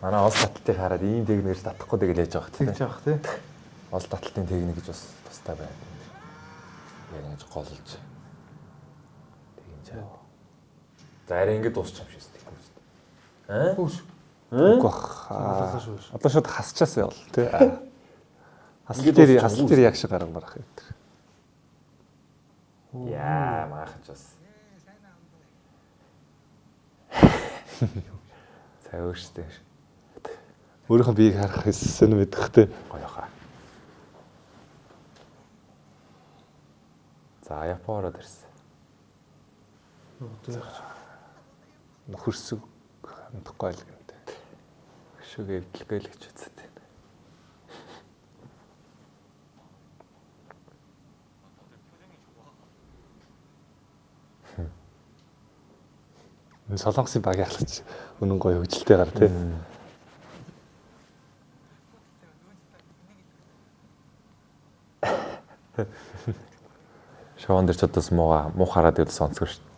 Манай олс таталтыг хараад ийм техникээр татахгүй тэгэл яаж байгаа тэгж те. яах тий. Олс таталтын техник гэж бас тустай байна. Яг ингэж голж. Тэгин чаа. За арай ингэж дуусчих юм шиг үстэй. Аа? Хөөш. Үгүй бах. Саллаа шүү. Одоо шууд хасчаасаа явал те. Хасал дээр хасал дээр яг шиг гаргамаар ах юм. Яа, маахаж бас. За өөртөө Өөрийнхөө биеийг харах сонир мэдэх те. гоё хаа. За Япон ороод ирсэн. Нөхөрсөг хандахгүй л гэнэ. Хөшөөг эвдлэхгүй л гэж үзээд байна. Энэ Солонгосын багийн ахлагч үнэн гоё хөгжилтэй гар те. Шоун дээр ч одоо мууга муу хараад ивэл сонцгор шүү дээ.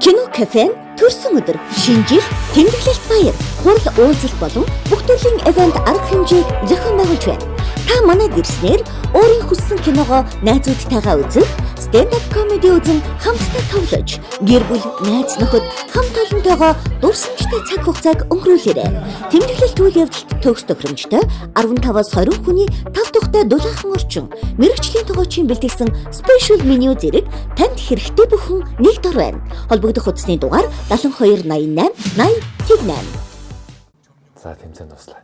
Кино кафе нь төрсөн өдөр, шинэ жил, тэмдэглэлт баяр, хурал уулзалт болон бүх төрлийн ивент арга хэмжээг зохион байгуулж байна. Та манайд ирснээр өөрийн хүссэн киногоо найзуудтайгаа үзэх, stand up comedy үзэн хамтдаа тоглож, гэр бүл, найз нөхөд хамт олонтойгоо дурсамжтай цаг хугацааг өнгөрүүлээрэй. Тэмдэглэлт үйл явдалд төгс тохиромжтой 15-аас 20 хүний тав тухтай дулаахан орчин, мэрэгжлийн тогоочийн бэлтгэсэн special menu зэрэг танд хэрэгтэй бүхэн нэг дор байна. Холбогдох утасны дугаар 72 88 80 8. За тэмцээн дуслаа.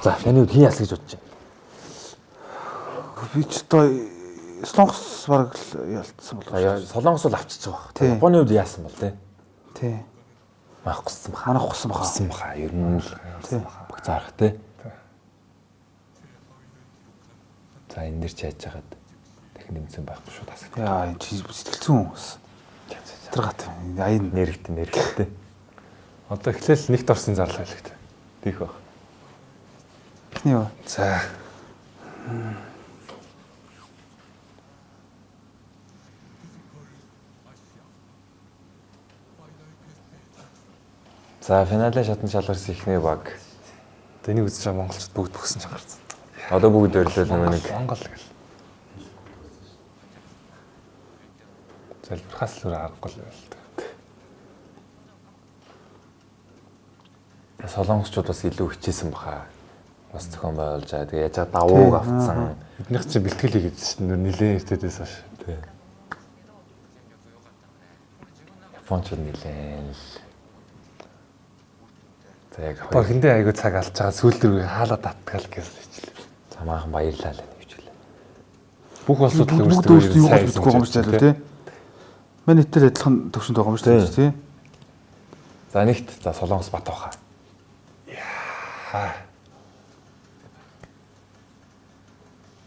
За таны хувьд хин яасан гэж бодож байна? Би ч одоо Солонгос бараг л ялцсан болов. За Солонгос бол авчиж байгаа бах. Тий. Японы хувьд яасан бол те? Тий. Маах гуссан баха. Манайх гуссан баха. Гуссан баха. Ер нь л баг заарах те. За энэ дэр ч яаж хагаад дахин нэмсэн байхгүй шууд хасагд. Яа энэ чи сэтгэл зүйн хүмүүс. Тэргат аян Нэрэгт нэрэгт. Одоо эхлээл нэгт орсон зарлаа хэлэхтэй. Тийх байх. эхний юу? За. За финалийн шатанд шалгарсан ихний баг. Одоо энийг үзэж байгаа монголчууд бүгд бөксөн чангарсан. Одоо бүгд өрлөөл нөгөө нэг Монгол гэл. Залбирхаас л өөр аргагүй л байл та. Солонгосчууд бас илүү хичээсэн баха. Бас зохион байгуулж байгаа. Тэгээ яаж давууг авцсан. Эднийх чинь бэлтгэл хийгээд шүү дээ. Нилээн эртээдээс хойш. Тий. Япончууд нилээн л За яг Одоо эхэндээ айгүй цаг алж байгаа сүүл рүү хаалаа татгаал гэж хэлчихлээ. За maaхан баярлалаа л гэж хэлээ. Бүх улсууд л Бүгд өөрсдөө юу гэж мэдгүй юм шиг байлаа тий. Манай нийтээр адилхан төвшөнд байгаа юм шүү дээ тий. За нэгт за Солонгос бат баха. Яа.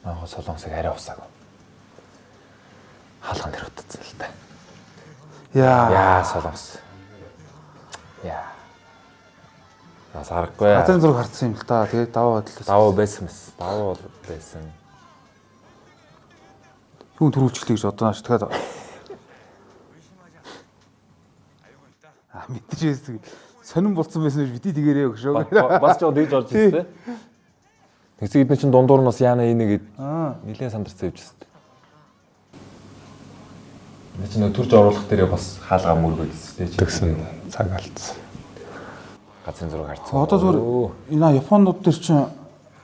Монгол Солонгосыг арай усаагүй. Хаалган дээр утцсан л та. Яа. Яа Солонгос. Яа. Бас аргагүй. Газрын зураг харсан юм л та. Тэгээ даваа бодлоо. Давуу байсан мэс. Давуу бол байсан. Юун төрүүлчихлээ гэж одоо нааш дахиад. А мэдчихсэн байсан. Сонирн болцсон байсан гэж бити тэгээрээ өгшөө. Бас жоо дэж орж ирсэн. Тэгсэн эдгээр чинь дундуур нь бас яана инэ гэд нилээн сандарсан явж байсан. Энд чинь нөө төрж оруулах дээрээ бас хаалгаа мөргөөдсөн тийм. Тэгсэн цаг алдсан. Газрын зураг харсан. Одоо зүгээр энэ Японууд дээр чинь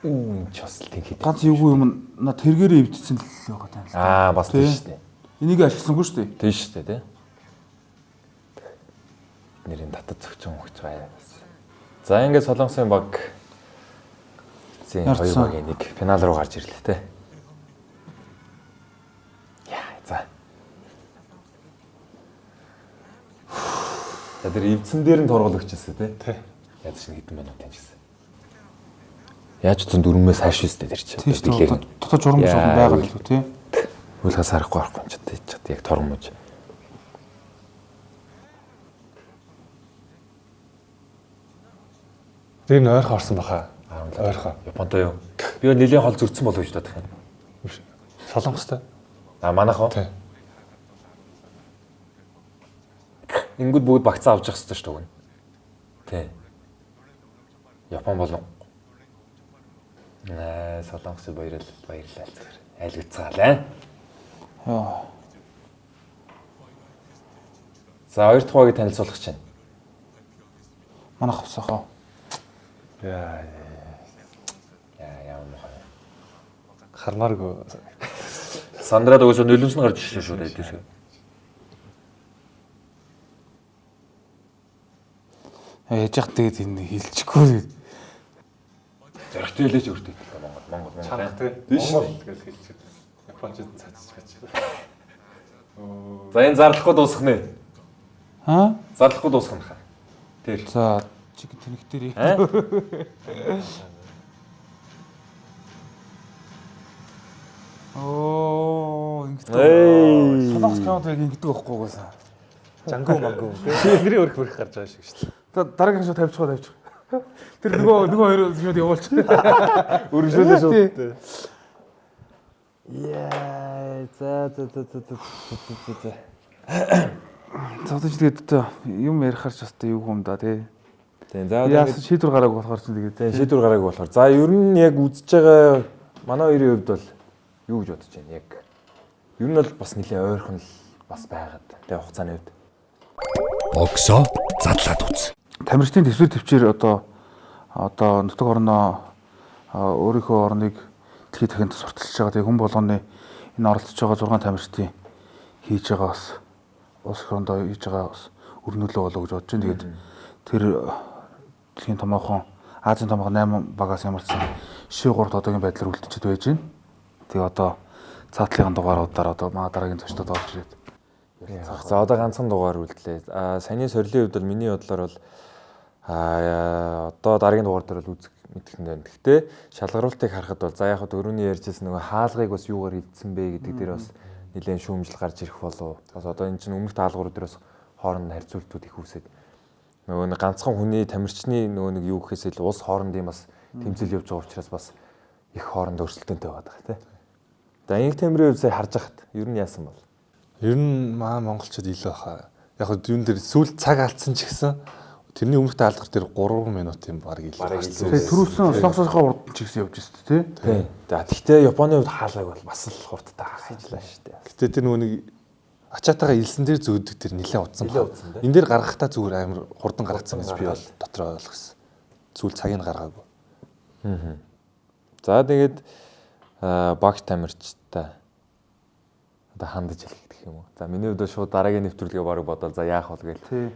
энэ ч бас л тэнхий. Ганц эвгүй юм над тэргээрээ эвдсэн л байгаа тань л. Аа бас тийм шүү дээ. Энийг ашигласангүй шүү дээ. Тийм шүү дээ тий. Нэрийн татад зөгчөн өгч байгаа юм. За ингээд Солонгосын баг эцсийн хоёр багийн нэг финал руу гарч ирлээ тий. Яа за. За тэр эвдсэн дээр нь торгол өгчээсэ тий. Тий. Яаж ч нэг хэдэн минут юм чигсэн. Яаж ч 4-өөс хойш үстэй тэр чинь. Тийм шүү дээ. Дотоо журам журам байгаа л үү тий. Хөлгөөс харахгүй харахгүй юм чи тий. Яг торгомж. Тэр нь ойрхон орсон баха. Ойрхон. Японтой юу? Би бол нэлийн хол зөрчсөн болов гэж бодох юм. Солонгостой. А манайх уу? Тий. Ингүүд бүгд багцаа авч явах хэрэгтэй шүү дээ. Тий. Япон болон нэ Солонгос баярлал баярлалаа зүгээр. Айлгцгаалаа. Яа. За хоёр дахь багийг танилцуулах чинь. Манайх авсахаа. Яа. Яа яа мохоо. Хармааргүй. Сандраад өгөөсөө нулимс нь гарч ирсэн шүү дээ тийш. Яаж яах тэгээд энэ хилчихгүй. Зоригтой хэлээч өөртөө. Монгол Монгол Монгол. Чанга тий. Тийш шүү. Монгол гэж хэлчихээ. Япончууд цацж гаж. За энэ зарлахгүй дуусгах нэ. Аа? Зарлахгүй дуусгах нь хаа. Тэр. За чиг тэнэг дээр. Оо ингэдэг. Солонгос кинод яг ингэдэг байхгүй угаасаа. Жангу мангу тий. Нэрийн өрх өрх гарч байгаа шиг шүү дээ. За дараагийн шууд тавьчих тавьчих. Тэр нөгөө хоёр шууд явуулчих. Өргөжлөлөө шууд. Тий. Яа, за за за за за за за. За одоо чи тэгээд одоо юм ярихаар ч бас юу юм да тий. Тийм за Яасан шийдвэр гараагүй болохоор ч тэгээд тийм шийдвэр гараагүй болохоор. За ер нь яг үзэж байгаа манай хоёрын хувьд бол юу гэж бодож байна яг. Ер нь бол бас нэлээд ойрхон л бас байгаад тэгээ хугацааны хувьд. Боксо задлаад үз. Тамирчдын төсвөр төвчээр одоо нутаг орноо өөрийнхөө орныг дэлхийд дахинд сурталчилж байгаа. Тэгээ хүн болгоны энэ оролцож байгаа 6 тамирчдын хийж байгаа бас улс орондоо хийж байгаа бас өрнөлөө болоо гэж бодож байна. Тэгээд тэр дэлхийн томоохон Азийн томоохон 8 багаас ямарчсан Ш3 одоогийн байдлаар үлдчихэд байж байна. Тэгээ одоо цаатлын дугааруудаар одоо маа дараагийн зочдод орж ирээд. За одоо ганцхан дугаар үлдлээ. А саяны сорилын хувьд бол миний бодлоор бол одоо дараагийн дугаар дээр бол үзэх мэдэх нь байна. Гэхдээ шалгаруултыг харахад бол за яг хөө дөрөвний ярьжсэн нөгөө хаалгыг бас юугаар эвдсэн бэ гэдэг дээр бас нэлээд шүүмжил гарч ирэх болов. Бас одоо энэ чинь өмнөх даалгавар дээр бас хооронд харьцуултууд их үүсээд нөгөө нэг ганцхан хүний тамирчны нөгөө нэг юу гэхээс илүү улс хоорондын бас тэмцээл явж байгаа учраас бас их хооронд өрсөлдөөнтэй байгаа даа тий. За инх тамирын хувьд сая харж хахад ер нь яасан бол? Ер нь маа монголчууд илүү хаа. Яг хөө юун дээр сүүл цаг алдсан ч гэсэн тэрний өмнөх даалгавар дээр 3 минут юм баг илүү гарсан. Тэгээ түрүүсэн Солонгосынхоо урд ч гэсэн явж ирсэн тий. Тий. За тэгтээ Японы хувьд хаалгаг бол бас л хурдтай ажиллаа шүү дээ. Гэтэ тэр нөгөө нэг ачаатайгаа илсэн дээр зөөдөг тэр нэлээд удсан Нэлээд удсан, тий. Энэ дээр гаргахтаа зүгээр амар хурдан гаргацсан гэж би бол дотроо ойлгосон. Зүйл цагийг гаргаагүй. За тэгээд багш тамирчтай одоо хандаж хэлэх юм уу. За миний хувьд бол шууд дараагийн нэвтрүүлгээ бараг бодоол за яах бол гээл. Тий.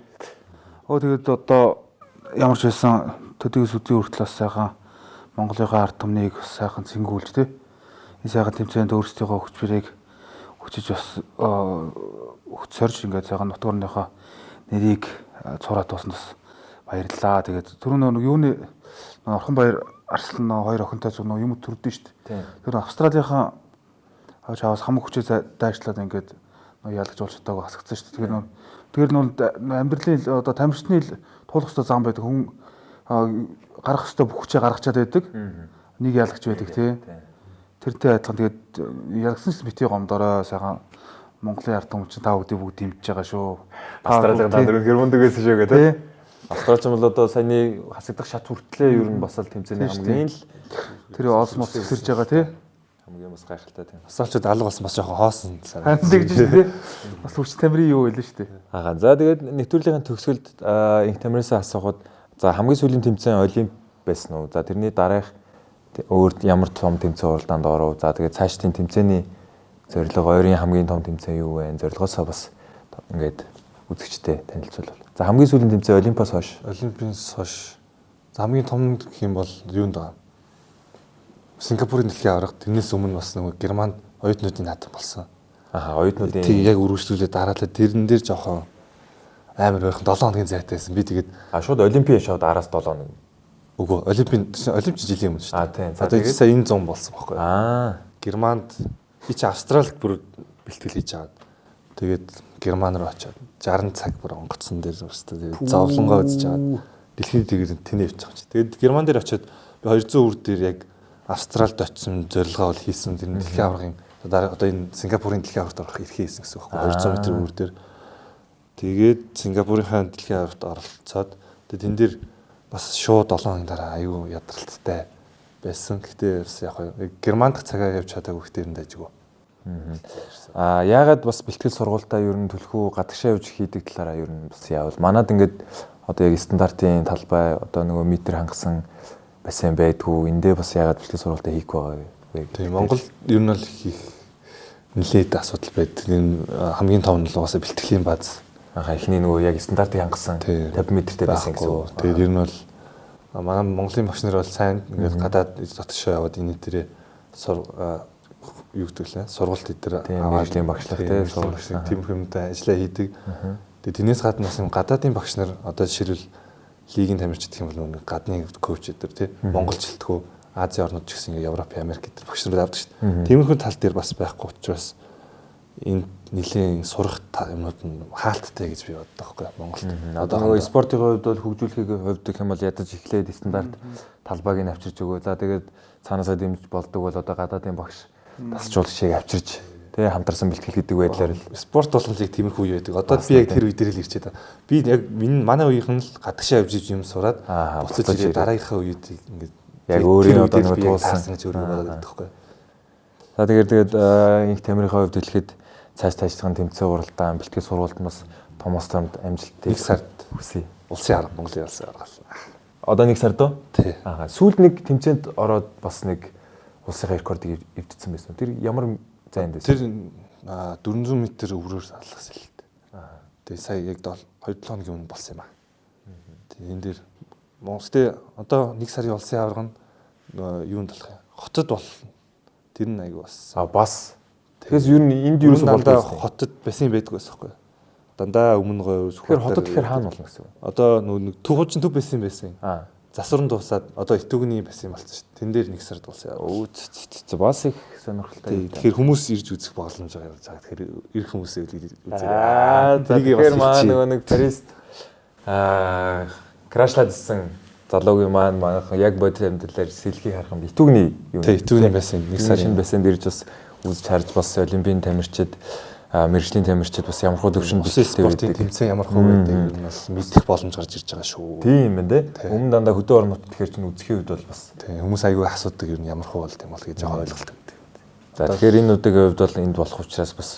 Өө тэгээд одоо Ямар ч байсан төдийгөөс үдийн хүртэл бас сайхан Монголынхаа ард түмнийг бас сайхан цэнгүүлж тий. Энэ сайхан тэмцээнд өөрсдийнхөө хүч бэрийг хүчиж бас хүч сорж ингээд сайхан нутаг орныхоо нэрийг цураад туусан бас баярлалаа. Тэгээд түрүү нэг юуны Орхон баяр Арслан хоёр охинтой зүг юм төрдөн шүү дээ. Тэр Австралийнхаа чаваас хамаг хүчээ дайрчлаад ингээд ялгаж болж чадаагүй хасгацсан шүү дээ. Тэгэхээр нөр амьдралын одоо тамирчны туулах ёстой зам байдаг. Хүн гарах ёстой бүх хүчээ гаргачаад байдаг. Нэг ялагч байдаг тий. Тэрнтэй адилхан тэгээд ялгсан ч бити гомдорой сайхан Монголын ард түмэн чинь та бүгдийг бүгд дэмжиж байгаа шүү. Австралийн та нар үнэхээр мундаг байсан шүү гэх тий. Австралич бол одоо саяны хасагдах шат хүртлээ ер нь бас л тэмцээний хамгийн л тэр олс мос өсөрж байгаа тий. Хамгийн бас гайхалтай тийм. Австралчууд алга болсон бас жоохон хоосон санагдав. Тэгж шүү дээ. Бас хүч тамирын юу байлаа шүү дээ. Аа за тэгээд нэвтрүүлгийн төгсгөлд инх тамираас асуухад за хамгийн сүүлийн тэмцээн Олимп байсан уу? За тэрний дараах өөр ямар том тэмцээн уралдаанд оров? За тэгээд цаашдын тэмцээний зорилго, ойрын хамгийн том тэмцээн юу вэ? Зорилгоосоо бас ингээд үзэгчтэй танилцуулбал. За хамгийн сүүлийн тэмцээн Олимпоос хойш. Олимпиас хойш. За хамгийн том гэх юм бол юунд байгаа? Сингапурын дэлхийн аварга, тэрнээс өмнө бас нөгөө Германд оюутнуудын наадам болсон. Аа оюутнуудын тий яг үргэлжлүүлээ дараалал тэрэн дээр жоохон амар ойрхон 7 хоногийн зайтай байсан. Би тэгээд шууд Олимпийн шууд араас 7 хоног. Үгүй Олимпийн Олимп жилийн өмнө шүү дээ. Тийм. За тэгээд сая энэ 100 болсон байхгүй. Аа Германд би чи Австралид бүр бэлтгэл хийж аваад тэгээд Герман руу очиод 60 цаг бүр онгоцсон дээр өөртөө тэгээд зовлонгоо үзэж аваад дэлхийн тэгээд тэнэ явчих юм чи. Тэгээд Герман дээр очиод би 200 үр дээр яг Австралид очисон зорилгоо бол хийсэн. Тэр дэлхийн аваргын одоо энэ Сингапурын дэлхийн аваргад орох эрхээ хийсэн гэсэн үг байхгүй 200 м үр дээр. Тэгээд Сингапурынхаа дэлхийн аваргад оролцоод тэгээд тэн дээр бас шууд 7 хоногийн дараа аюу ядралттай байсан. Гэтэ бас яг Герман дахь цагаа явж чадаагүй гэхдээ ер нь дайжгүй. Аа яагаад бас бэлтгэл сургуультаа ер нь төлхөө гадагшаа явж хийдэг талаараа ер нь бас яавал манад ингээд одоо яг стандартын талбай одоо нөгөө метр хангасан бассейн байдгүй эндээ бас яагаад бэлтгэл сургуультаа хийхгүй байгаа вэ? Тийм Монгол ер нь бол хийх нэлээд асуудал байдаг. Энэ хамгийн том нь л угаасаа бэлтгэлийн бааз. Аа эхний нөгөө яг стандартыг хангасан 50 метртэй байсан гэсэн үг. Тэгээд ер нь бол манай Монголын багш нар бол сайн ингээд гадаад дотгошоо яваад энэ дээрээ юу гэдэг лээ сургалт эдэр аваад багшлах тийм сургалт тиймэрхүү юмтай ажиллаа хийдэг. Тэгээд тэрнээс гадна бас юм гадаадын багш нар одоо жишээлбэл лигийн тамирчид гэх юм бол нэг гадны коуч эдэр тийм монголчлтгөө Азийн орнууд ч гэсэн ингээд Европ, Америк эдэр багш нар авдаг шүү дээ. Тиймэрхүү тал дээр бас байхгүй учраас энэ нэлийн сурах юмнууд нь хаалттай гэж би боддог байхгүй Монголд. Одоо нөгөө спортын хувьд бол хөгжүүлэхийг хувьд гэх юм бол ядаж эхлээд стандарт талбайг нь авчирч өгөө. За тэгээд цаанаасаа дэмжиж болдог бол одоо гадаадын багш тасжуулагчийг авчирч тий хамтарсан бэлтгэл гэдэг байдлаар л спорт болгонлыг тиймэрхүү үе байдаг. Одоо би яг тэр үе дээр л ирчээд байгаа. Би яг миний манай үеийнхэн л гадагшаа явж иж юм сураад буцаж ирээ дараагийнхаа үеийг ингээд яг өөрийн одоо нөгөө туулсан гэж өөрөө бодоод байдаг байхгүй. За тэгээд инх тамирынхаа хувьд хэлэхэд цааш таашдхан тэмцээн уралдаан бэлтгэл сургуульд бас томоос томд амжилтыг нэг сард хүсье. Улсын арга Монголын улсын арга. Одоо нэг сард уу? Тий. Аа сүүлд нэг тэмцээнд ороод бас нэг улсынхаа рекордыг эвдсэн байсан. Тэр ямар зайд байсан? Тэр 400 м өврөөр алгасан л дээ. Тэгээ сая яг 2-7 хоногийн өмнө болсон юм аа. Тэгээ энэ дээр Монгол тэ одоо нэг сарын улсын аварга нь юунд болох юм? Хотод болно. Тэр нь айгүй бас. А бас. Тэгэхээр ер нь энд юусэн болдог хотод байсан байдгүй байсан байхгүй. Дандаа өмнө говь Тэгэхээр хотод тэгэхээр хаана болно гэсэн үг? Одоо нэг төв хуучин төв байсан байсан. Засвар нь дуусаад одоо Итүгний бассейн болсон шүү дээ. Тэн дээр нэг сард болсон. Өө бас их сонирхолтой. Тэгэхээр хүмүүс ирж үзэх боломж байгаа. Тэгэхээр ирэх хүмүүсээ үзээрэй. Тэгэхээр маа нөгөө нэг Парист крашлаад исэн залуугийн маань манайхан яг бодит амьдралаар сэлгийг харах юм Итүгний юм. Тий, Итүгний бассейн нэг сарын бассейнд ирж бас үзэж харж бас олимпийн тамирчид мэргэжлийн тамирчид бас ямар хуу төвшөнд бэлтгэлтэй байдаг, тэмцээн ямар хуу байдаг юм бас мэдэх боломж гарч ирж байгаа шүү. Тийм юм байна те. Өмнө дандаа хөдөө орон нутгад тэгэхээр чинь үзэхийн үед бол бас тийм хүмүүс айгүй асуудаг юм ямар хуу болд юм бол гэж жоохон ойлголт өгдөг. За тэгэхээр энэ удаагийн хувьд бол энд болох учраас бас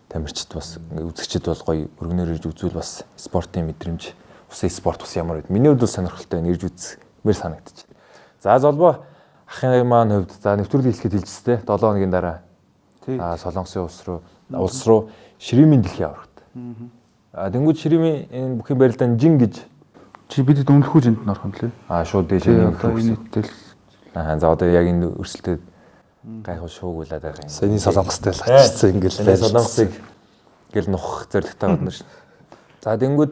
тамирчид бас үзэгчид бол гоё өргөнөөр ирж үзвэл бас спортын мэдрэмж, усын спорт бас ямар байд. Миний хувьд бол сонирхолтой байна. Ирж үзмээр санагдчих. За золбоо ахын маань хувьд за нэвтрүүлэг хэлэхэд хэлжсэн те 7 хоногийн дараа Солонгосын улс руу ширэмийн дэлхийн аваргад. Тэнгүүд ширэмийн энэ бүхийн барилдаан жин гэж Чи бидэд өмнөхүү жинд нь орох юм лээ. Аа шууд дээш Тий, нэмэх одоо үү энэ гэсэн. нийтдэл Аа за одоо яг энэ өрсөлдөд гайхуу шуугуулад байгаа юм. Саяны солонгостой л ачсан ингээл Саяны солонгосыг гэл нухах зорилготой байна шин. За тэнгүүд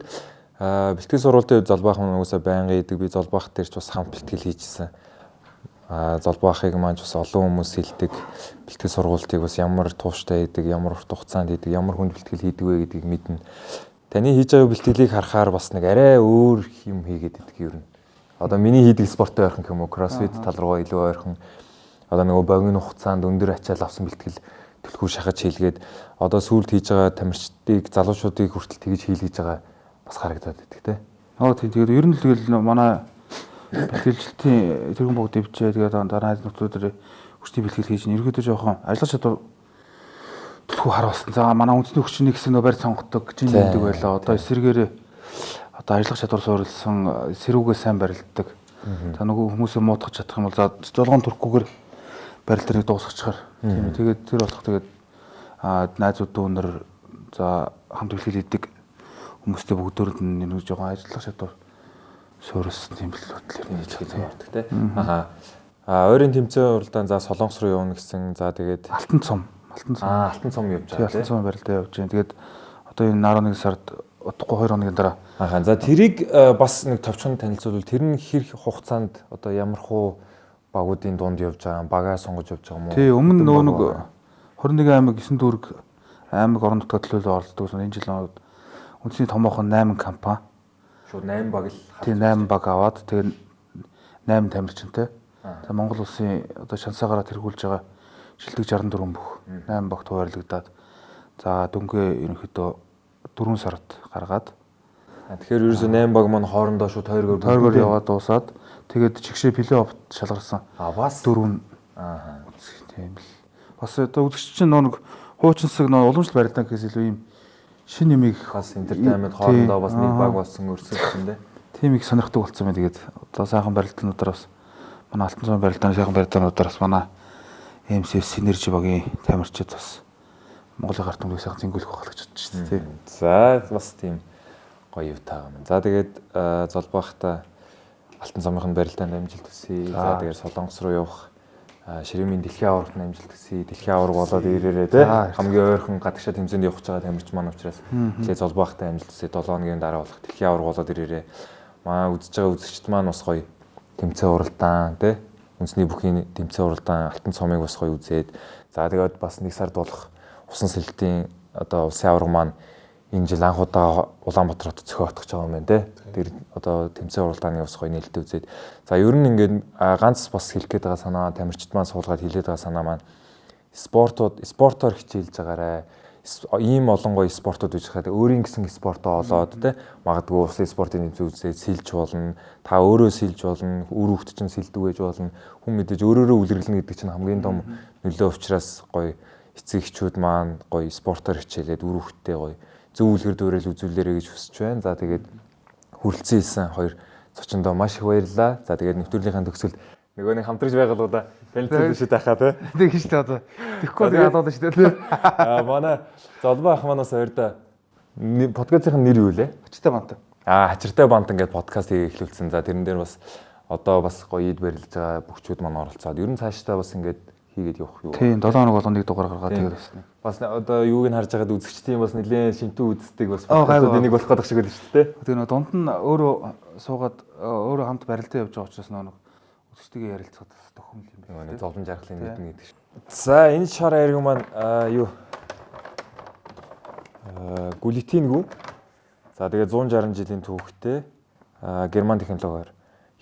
бэлтгэл сургуулийн үед золбаах маань угаасаа байнга идэг. Би золбаах дээр ч бас хамт бэлтгэл хийжсэн. Золбаахыг маань ч бас олон хүмүүс хэлдэг. Бэлтгэл сургуультыг бас ямар тууштай хийдэг, ямар урт хугацаанд хийдэг, ямар хүнд бэлтгэл хийдэг вэ гэдгийг мэднэ. Таны хийж байгаа бэлтгэлийг харахаар бас нэг арай өөр юм хийгээд идэг юм. Одоо миний хийдэг спорттой ойрхон гэх юм уу, кроссфит тал руугаа илүү ойрхон. Одоо нөгөө богино хугацаанд өндөр ачаал авсан бэлтгэл түлхүү шахаж хийлгээд одоо сүүлд хийж байгаа тамирчдыг, залуучуудыг хүртэл тэгж хийлгэж байгаа бас харагдаад байдаг те. Аа тийм, тэгээд ер нь л тэгэл манай бэлтгэлжилтийн тэргүүн бог дэвжээ, тэгээд дараа нутгуудаар хүчний бэлтгэл хийж нь ерөөдөө жоохон ажиллах чадвар түлхүү харуулсан. За манай үндэсний хүчний гэсэн нөө барь сонгодог, жин нэмдэг байлаа. Одоо эсэргээрээ одоо ажиллах чадвар суурилсан, сэрүүгээ сайн барилддаг. За нөгөө хүмүүсээ муутгах чадах юм бол за жолгон төрөхгүйгээр барил дэрийг дуусгачихар. Тийм ээ. Тэгээд тэр болох тэгээд найзууд дүүнер за хамт бэлтгэл хийдэг хүмүүстэй бүгдөөрэнд нь нэг жоохон ажиллах чадвар суурилсан тийм л хөтлөөр хийж байгаа тийм. Тэ. Аха. Ойрын тэмцээн уралдаан за Солонгос руу явна гэсэн. За тэгээд Алтан цом, Алтан цом. Алтан цом явж Тийм, байгаа Алтан тий. цом барилдаа явж байна. Тэгээд одоо энэ 11 сард удахгүй 2 хоногийн дараа Аха. За тэрийг бас нэг товчхон танилцуулбал тэр нь хэр хугацаанд одоо ямар хуу багуудын дунд явж байгаа юм, багаа сонгож явж байгаа юм уу? Тий, өмнө Хэдэн нөгөө баг нэг байгаа? 21 аймаг 9 дүүрэг аймаг орон нутгад төлөөлөл оролцдог гэсэн. Энэ жил үндэсний томоохон 8 компани. Шууд 8 баг л Тий, 8 баг аваад тэгээд 8 тамирчинтай. За Монгол улсын одоо шансаагаараа тэргүүлж байгаа шилдэг 64 бүх 8 багт хуваарлагдаад за дүнгээ ерөнхийдөө 4 сард гаргаад Тэгэхээр ерөөсөө 8 баг маань хоорондоо шууд тойргоор тойргоор яваад дуусаад тэгээд чигшээ плей-офф шалгарсан. А бас 4 Аа. үзэх тийм л. Бас одоо үзэгч чинь нөө нэг хуучинсаг нөө уламжлал барилдаан гэхээс илүү юм шинэ юмыг Бас entertainment хоорондоо бас нэг баг болсон өрсөлдсөн дээ. Тийм их сонирхдаг болсон байна. Тэгээд одоо сайхан барилдаануудаар бас манай Алтан цомын барилдааны сайхан барилдаануудаар бас манай MCS Synergy багийн тамирчид бас Монголын гарт төмрийг сайхан зингүүлэх байх гэж бодож шүү дээ. За бас тийм гоё юутай юм. За тэгээд золбоохта Алтан цомынх нь барилдаанд амжилт хүсье. За тэгээд Солонгос руу явах ширэмийн дэлхийн аваргад нь амжилт хүсье. Дэлхийн аварга болоод ирээрээ те хамгийн ойрхон гадагшаа тэмцээнд явах гэж байгаа тамирч маань учраас тэгэхээр золбоохтой амжилт хүсье. 7 хоногийн дараа болох дэлхийн аварга болоод ирээрээ. Маа үзэж байгаа үзэгчд маань бас гоё тэмцээн уралдаан те үндэсний бүхийн тэмцээн уралдаан Алтан цомыг бас гоё үзээд за тэгээд бас нэг сард болох усан сэлтийн одоо улсын аварга маань энэ жил анх удаа Улаанбаатар хотод зохиогдох гэж байгаа юм байна те. Тэр одоо тэмцээн уралдааны бас гоё нээлттэй үзээд. За ер нь ингээд ганц бас хэлэх гээд байгаа санаа тамирчид маань суулгаад хэлээд байгаа санаа маань спортууд спортоор хичээлж байгаарэ. Ийм олон гоё спортууд үжих хаад өөрийн гэсэн спортоо олоод те магадгүй усын спортын тэмцээн үзээд сэлж болно. Та өөрөө сэлж болно, үр хөвгт чинь сэлдэг байж болно. Хүн мэдээж өөрөөрөө үлрэглэнэ гэдэг чинь хамгийн том нөлөө учраас гоё эцэг эхчүүд маань гоё спортоор хичээлээд үр хөвгттэй гоё зөв үлгэр дуурайл үзүүлээрэй гэж хүсэж байна. За тэгээд хүрэлцэн ирсэн хоёр зочиндоо маш их баярлалаа. За тэгээд нэвтрүүлгийнхаа төгсгөлд нөгөө нэг хамтрагч байгууллагуудаа танилцуулж шít байхаа тий. Тэг шүү дээ одоо. Тэгэхгүй бол ядаад шүү дээ. Аа манай золбоо ах манаас ойрдоо подкастын нэр юу лээ? Хачтай бант. Аа хачиртай бант ингээд подкаст хийгээ эхлүүлсэн. За тэрэн дээр бас одоо бас гоё ид барилж байгаа бөхчүүд маань оролцоод ер нь цаашдаа бас ингээд хийгээд явах юу. Тийм 7 хоног болгоно нэг дугаар гаргаад тэгээд бас нэг. Бас одоо юуг нь харж байгаад үзэгчдийн бас нэлээд шинтүү үздэг бас Аа, гайгүй. подкастууд энийг болох гэдэг шиг байл шүү дээ. Тэгээ нөө дунд нь өөрөө суугаад өөрөө хамт барилдаа явж байгаа учраас нөө нэг үзэгчтэйгээ ярилцахад бас тохиомл юм Нөгөө байна. нэг зовлон жаргалын мэднэ гэдэг шиг. За энэ шар айрг маань юу гүлитингүү. За тэгээ 160 жилийн түүхтэй герман технологиор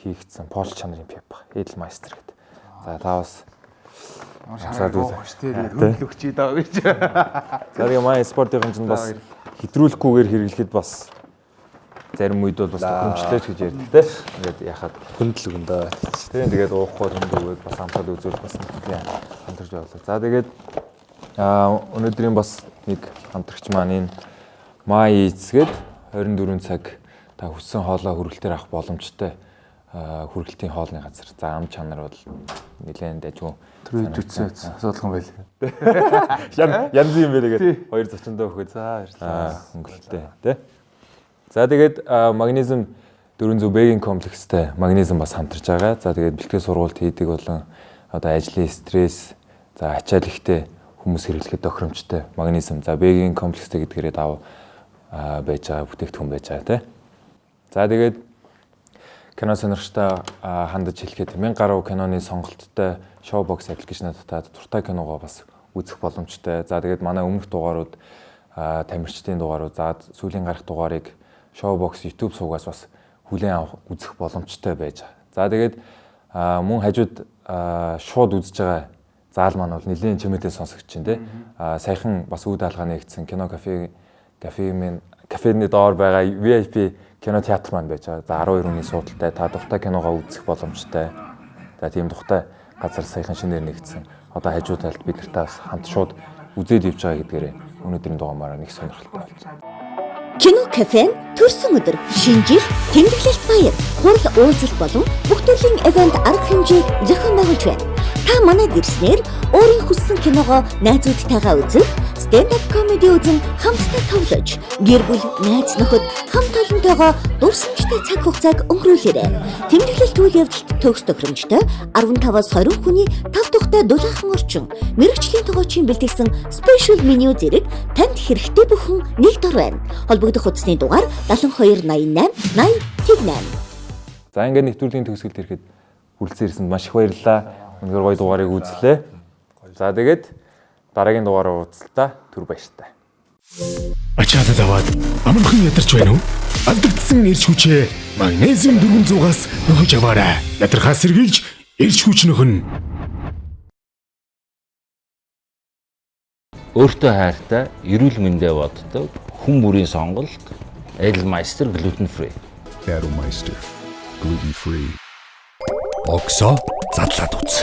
хийгдсэн Пол чанарын пип Edelmeister гэдэг. За та бас Шараа шүү дээ. Тэгээд хөндлөгч даа гэж. За тэгээ манай спортын чинь бас хэтрүүлэхгүйгээр хэрэглэхэд бас зарим үед бол бас тохиромжтой ч гэж ярьдаг те. Ингээд яхад Хүндэл өгөн дөө. Тийм тэгээд уухгүй хүнд өгөөд бас амтал үзүүл бас нэг хамтрагч байлаа. За тэгээд өнөөдрийн бас нэг хамтрагч маань энэ Май эцгээд 24 цаг та хүссэн хоолоо хүргэлтээр авах боломжтой хүргэлтийн хоолны газар. За ам чанар бол нэлээд дайггүй. Тэр үед үтсэн асуудал юм байл. Ян янз юм бэ тэгээд хоёр зочиндоо өгөхөд. За баярлалаа. Хөнгөлөлттэй тий. За тэгээд магнезиум 400 B-ийн комплекстэй магнезиум бас хамтарч байгаа. За тэгээд бэлтгэл сургуульд хийдэг болон одоо ажлын стресс, за ачаал ихтэй хүмүүс хэрэглэхэд тохиромжтой магнезиум. За B-ийн комплекстэй гэдгээрээ давуу байж байгаа бүтээгдэхүүн байж байгаа тий. За тэгээд кино сонирхчтой хандаж хэлэхэд 1000 гаруй киноны сонголттой Showbox application-а татаад дуртай киногоо бас үзэх боломжтой. За тэгээд манай өмнөх дугаарууд, тамирчдын дугаарууд, за сүүлийн гарах дугаарыг Showbox YouTube сувгаас бас хүлээн авах үзэх боломжтой байж байгаа. За тэгээд мөн хажууд шууд үзэж байгаа заал маань бол нэлээд чимээтэй сонсогдож байна тий. Саяхан бас үе даалгаа нэгдсэн кино кафе кафений кафений доор байгаа VIP кино театр маань байж байгаа. За 12 хүний суудалтай та дуртай киногоо үзэх боломжтой. За тийм дуртай газар саяхан шинээр нэгдсэн. Одоо хажуу талд бид нартай бас хамт шууд үзээд явж байгаа гэдгээрээ өнөөдрийн дугаар нэг сонирхолтой болж байна. Кино кафе нь төрсөн өдөр, шинэ жил, тэмдэглэлт баяр, хурал уулзалт болон бүх төрлийн event арга хэмжээг зохион байгуулж байна. Та манайд ирснээр өөрийн хүссэн киногоо найзуудтайгаа үзэх, stand up comedy үзэн хамтдаа тоглож, гэр бүл, найз нөхөд хамт олонтойгоо дурсамжтай цаг хугацааг өнгөрүүлээрэй. Тэмдэглэлт үйл явдалд төгс тохиромжтой 15-аас 20 хүний тав тухтай дулаахан орчин, мэргэжлийн тогоочийн бэлтгэсэн special menu зэрэг танд хэрэгтэй бүхэн нэг дор байна. Холбогдох утасны дугаар 72 88 80 8. За ингээд нэвтрүүлгийн төгсгөлд ирэхэд хүрэлцэн ирсэнд маш их баярлалаа. Үнэхээр гоё дугаарыг үзлээ. За тэгээд дараагийн дугаараар уулзлаа. Түр баяртай. Ачаалал аваад амархан ядарч байна уу? Алдагдсан эрч хүчээ магнезиум 400-аас нөхөж аваарай. Ядархаа сэргийлж эрч хүч нөхөн. Өөртөө хайртай, эрүүл мэндэ боддог хүн бүрийн сонголт Edelmeister gluten free. Edelmeister gluten free. Боксо задлаад үз.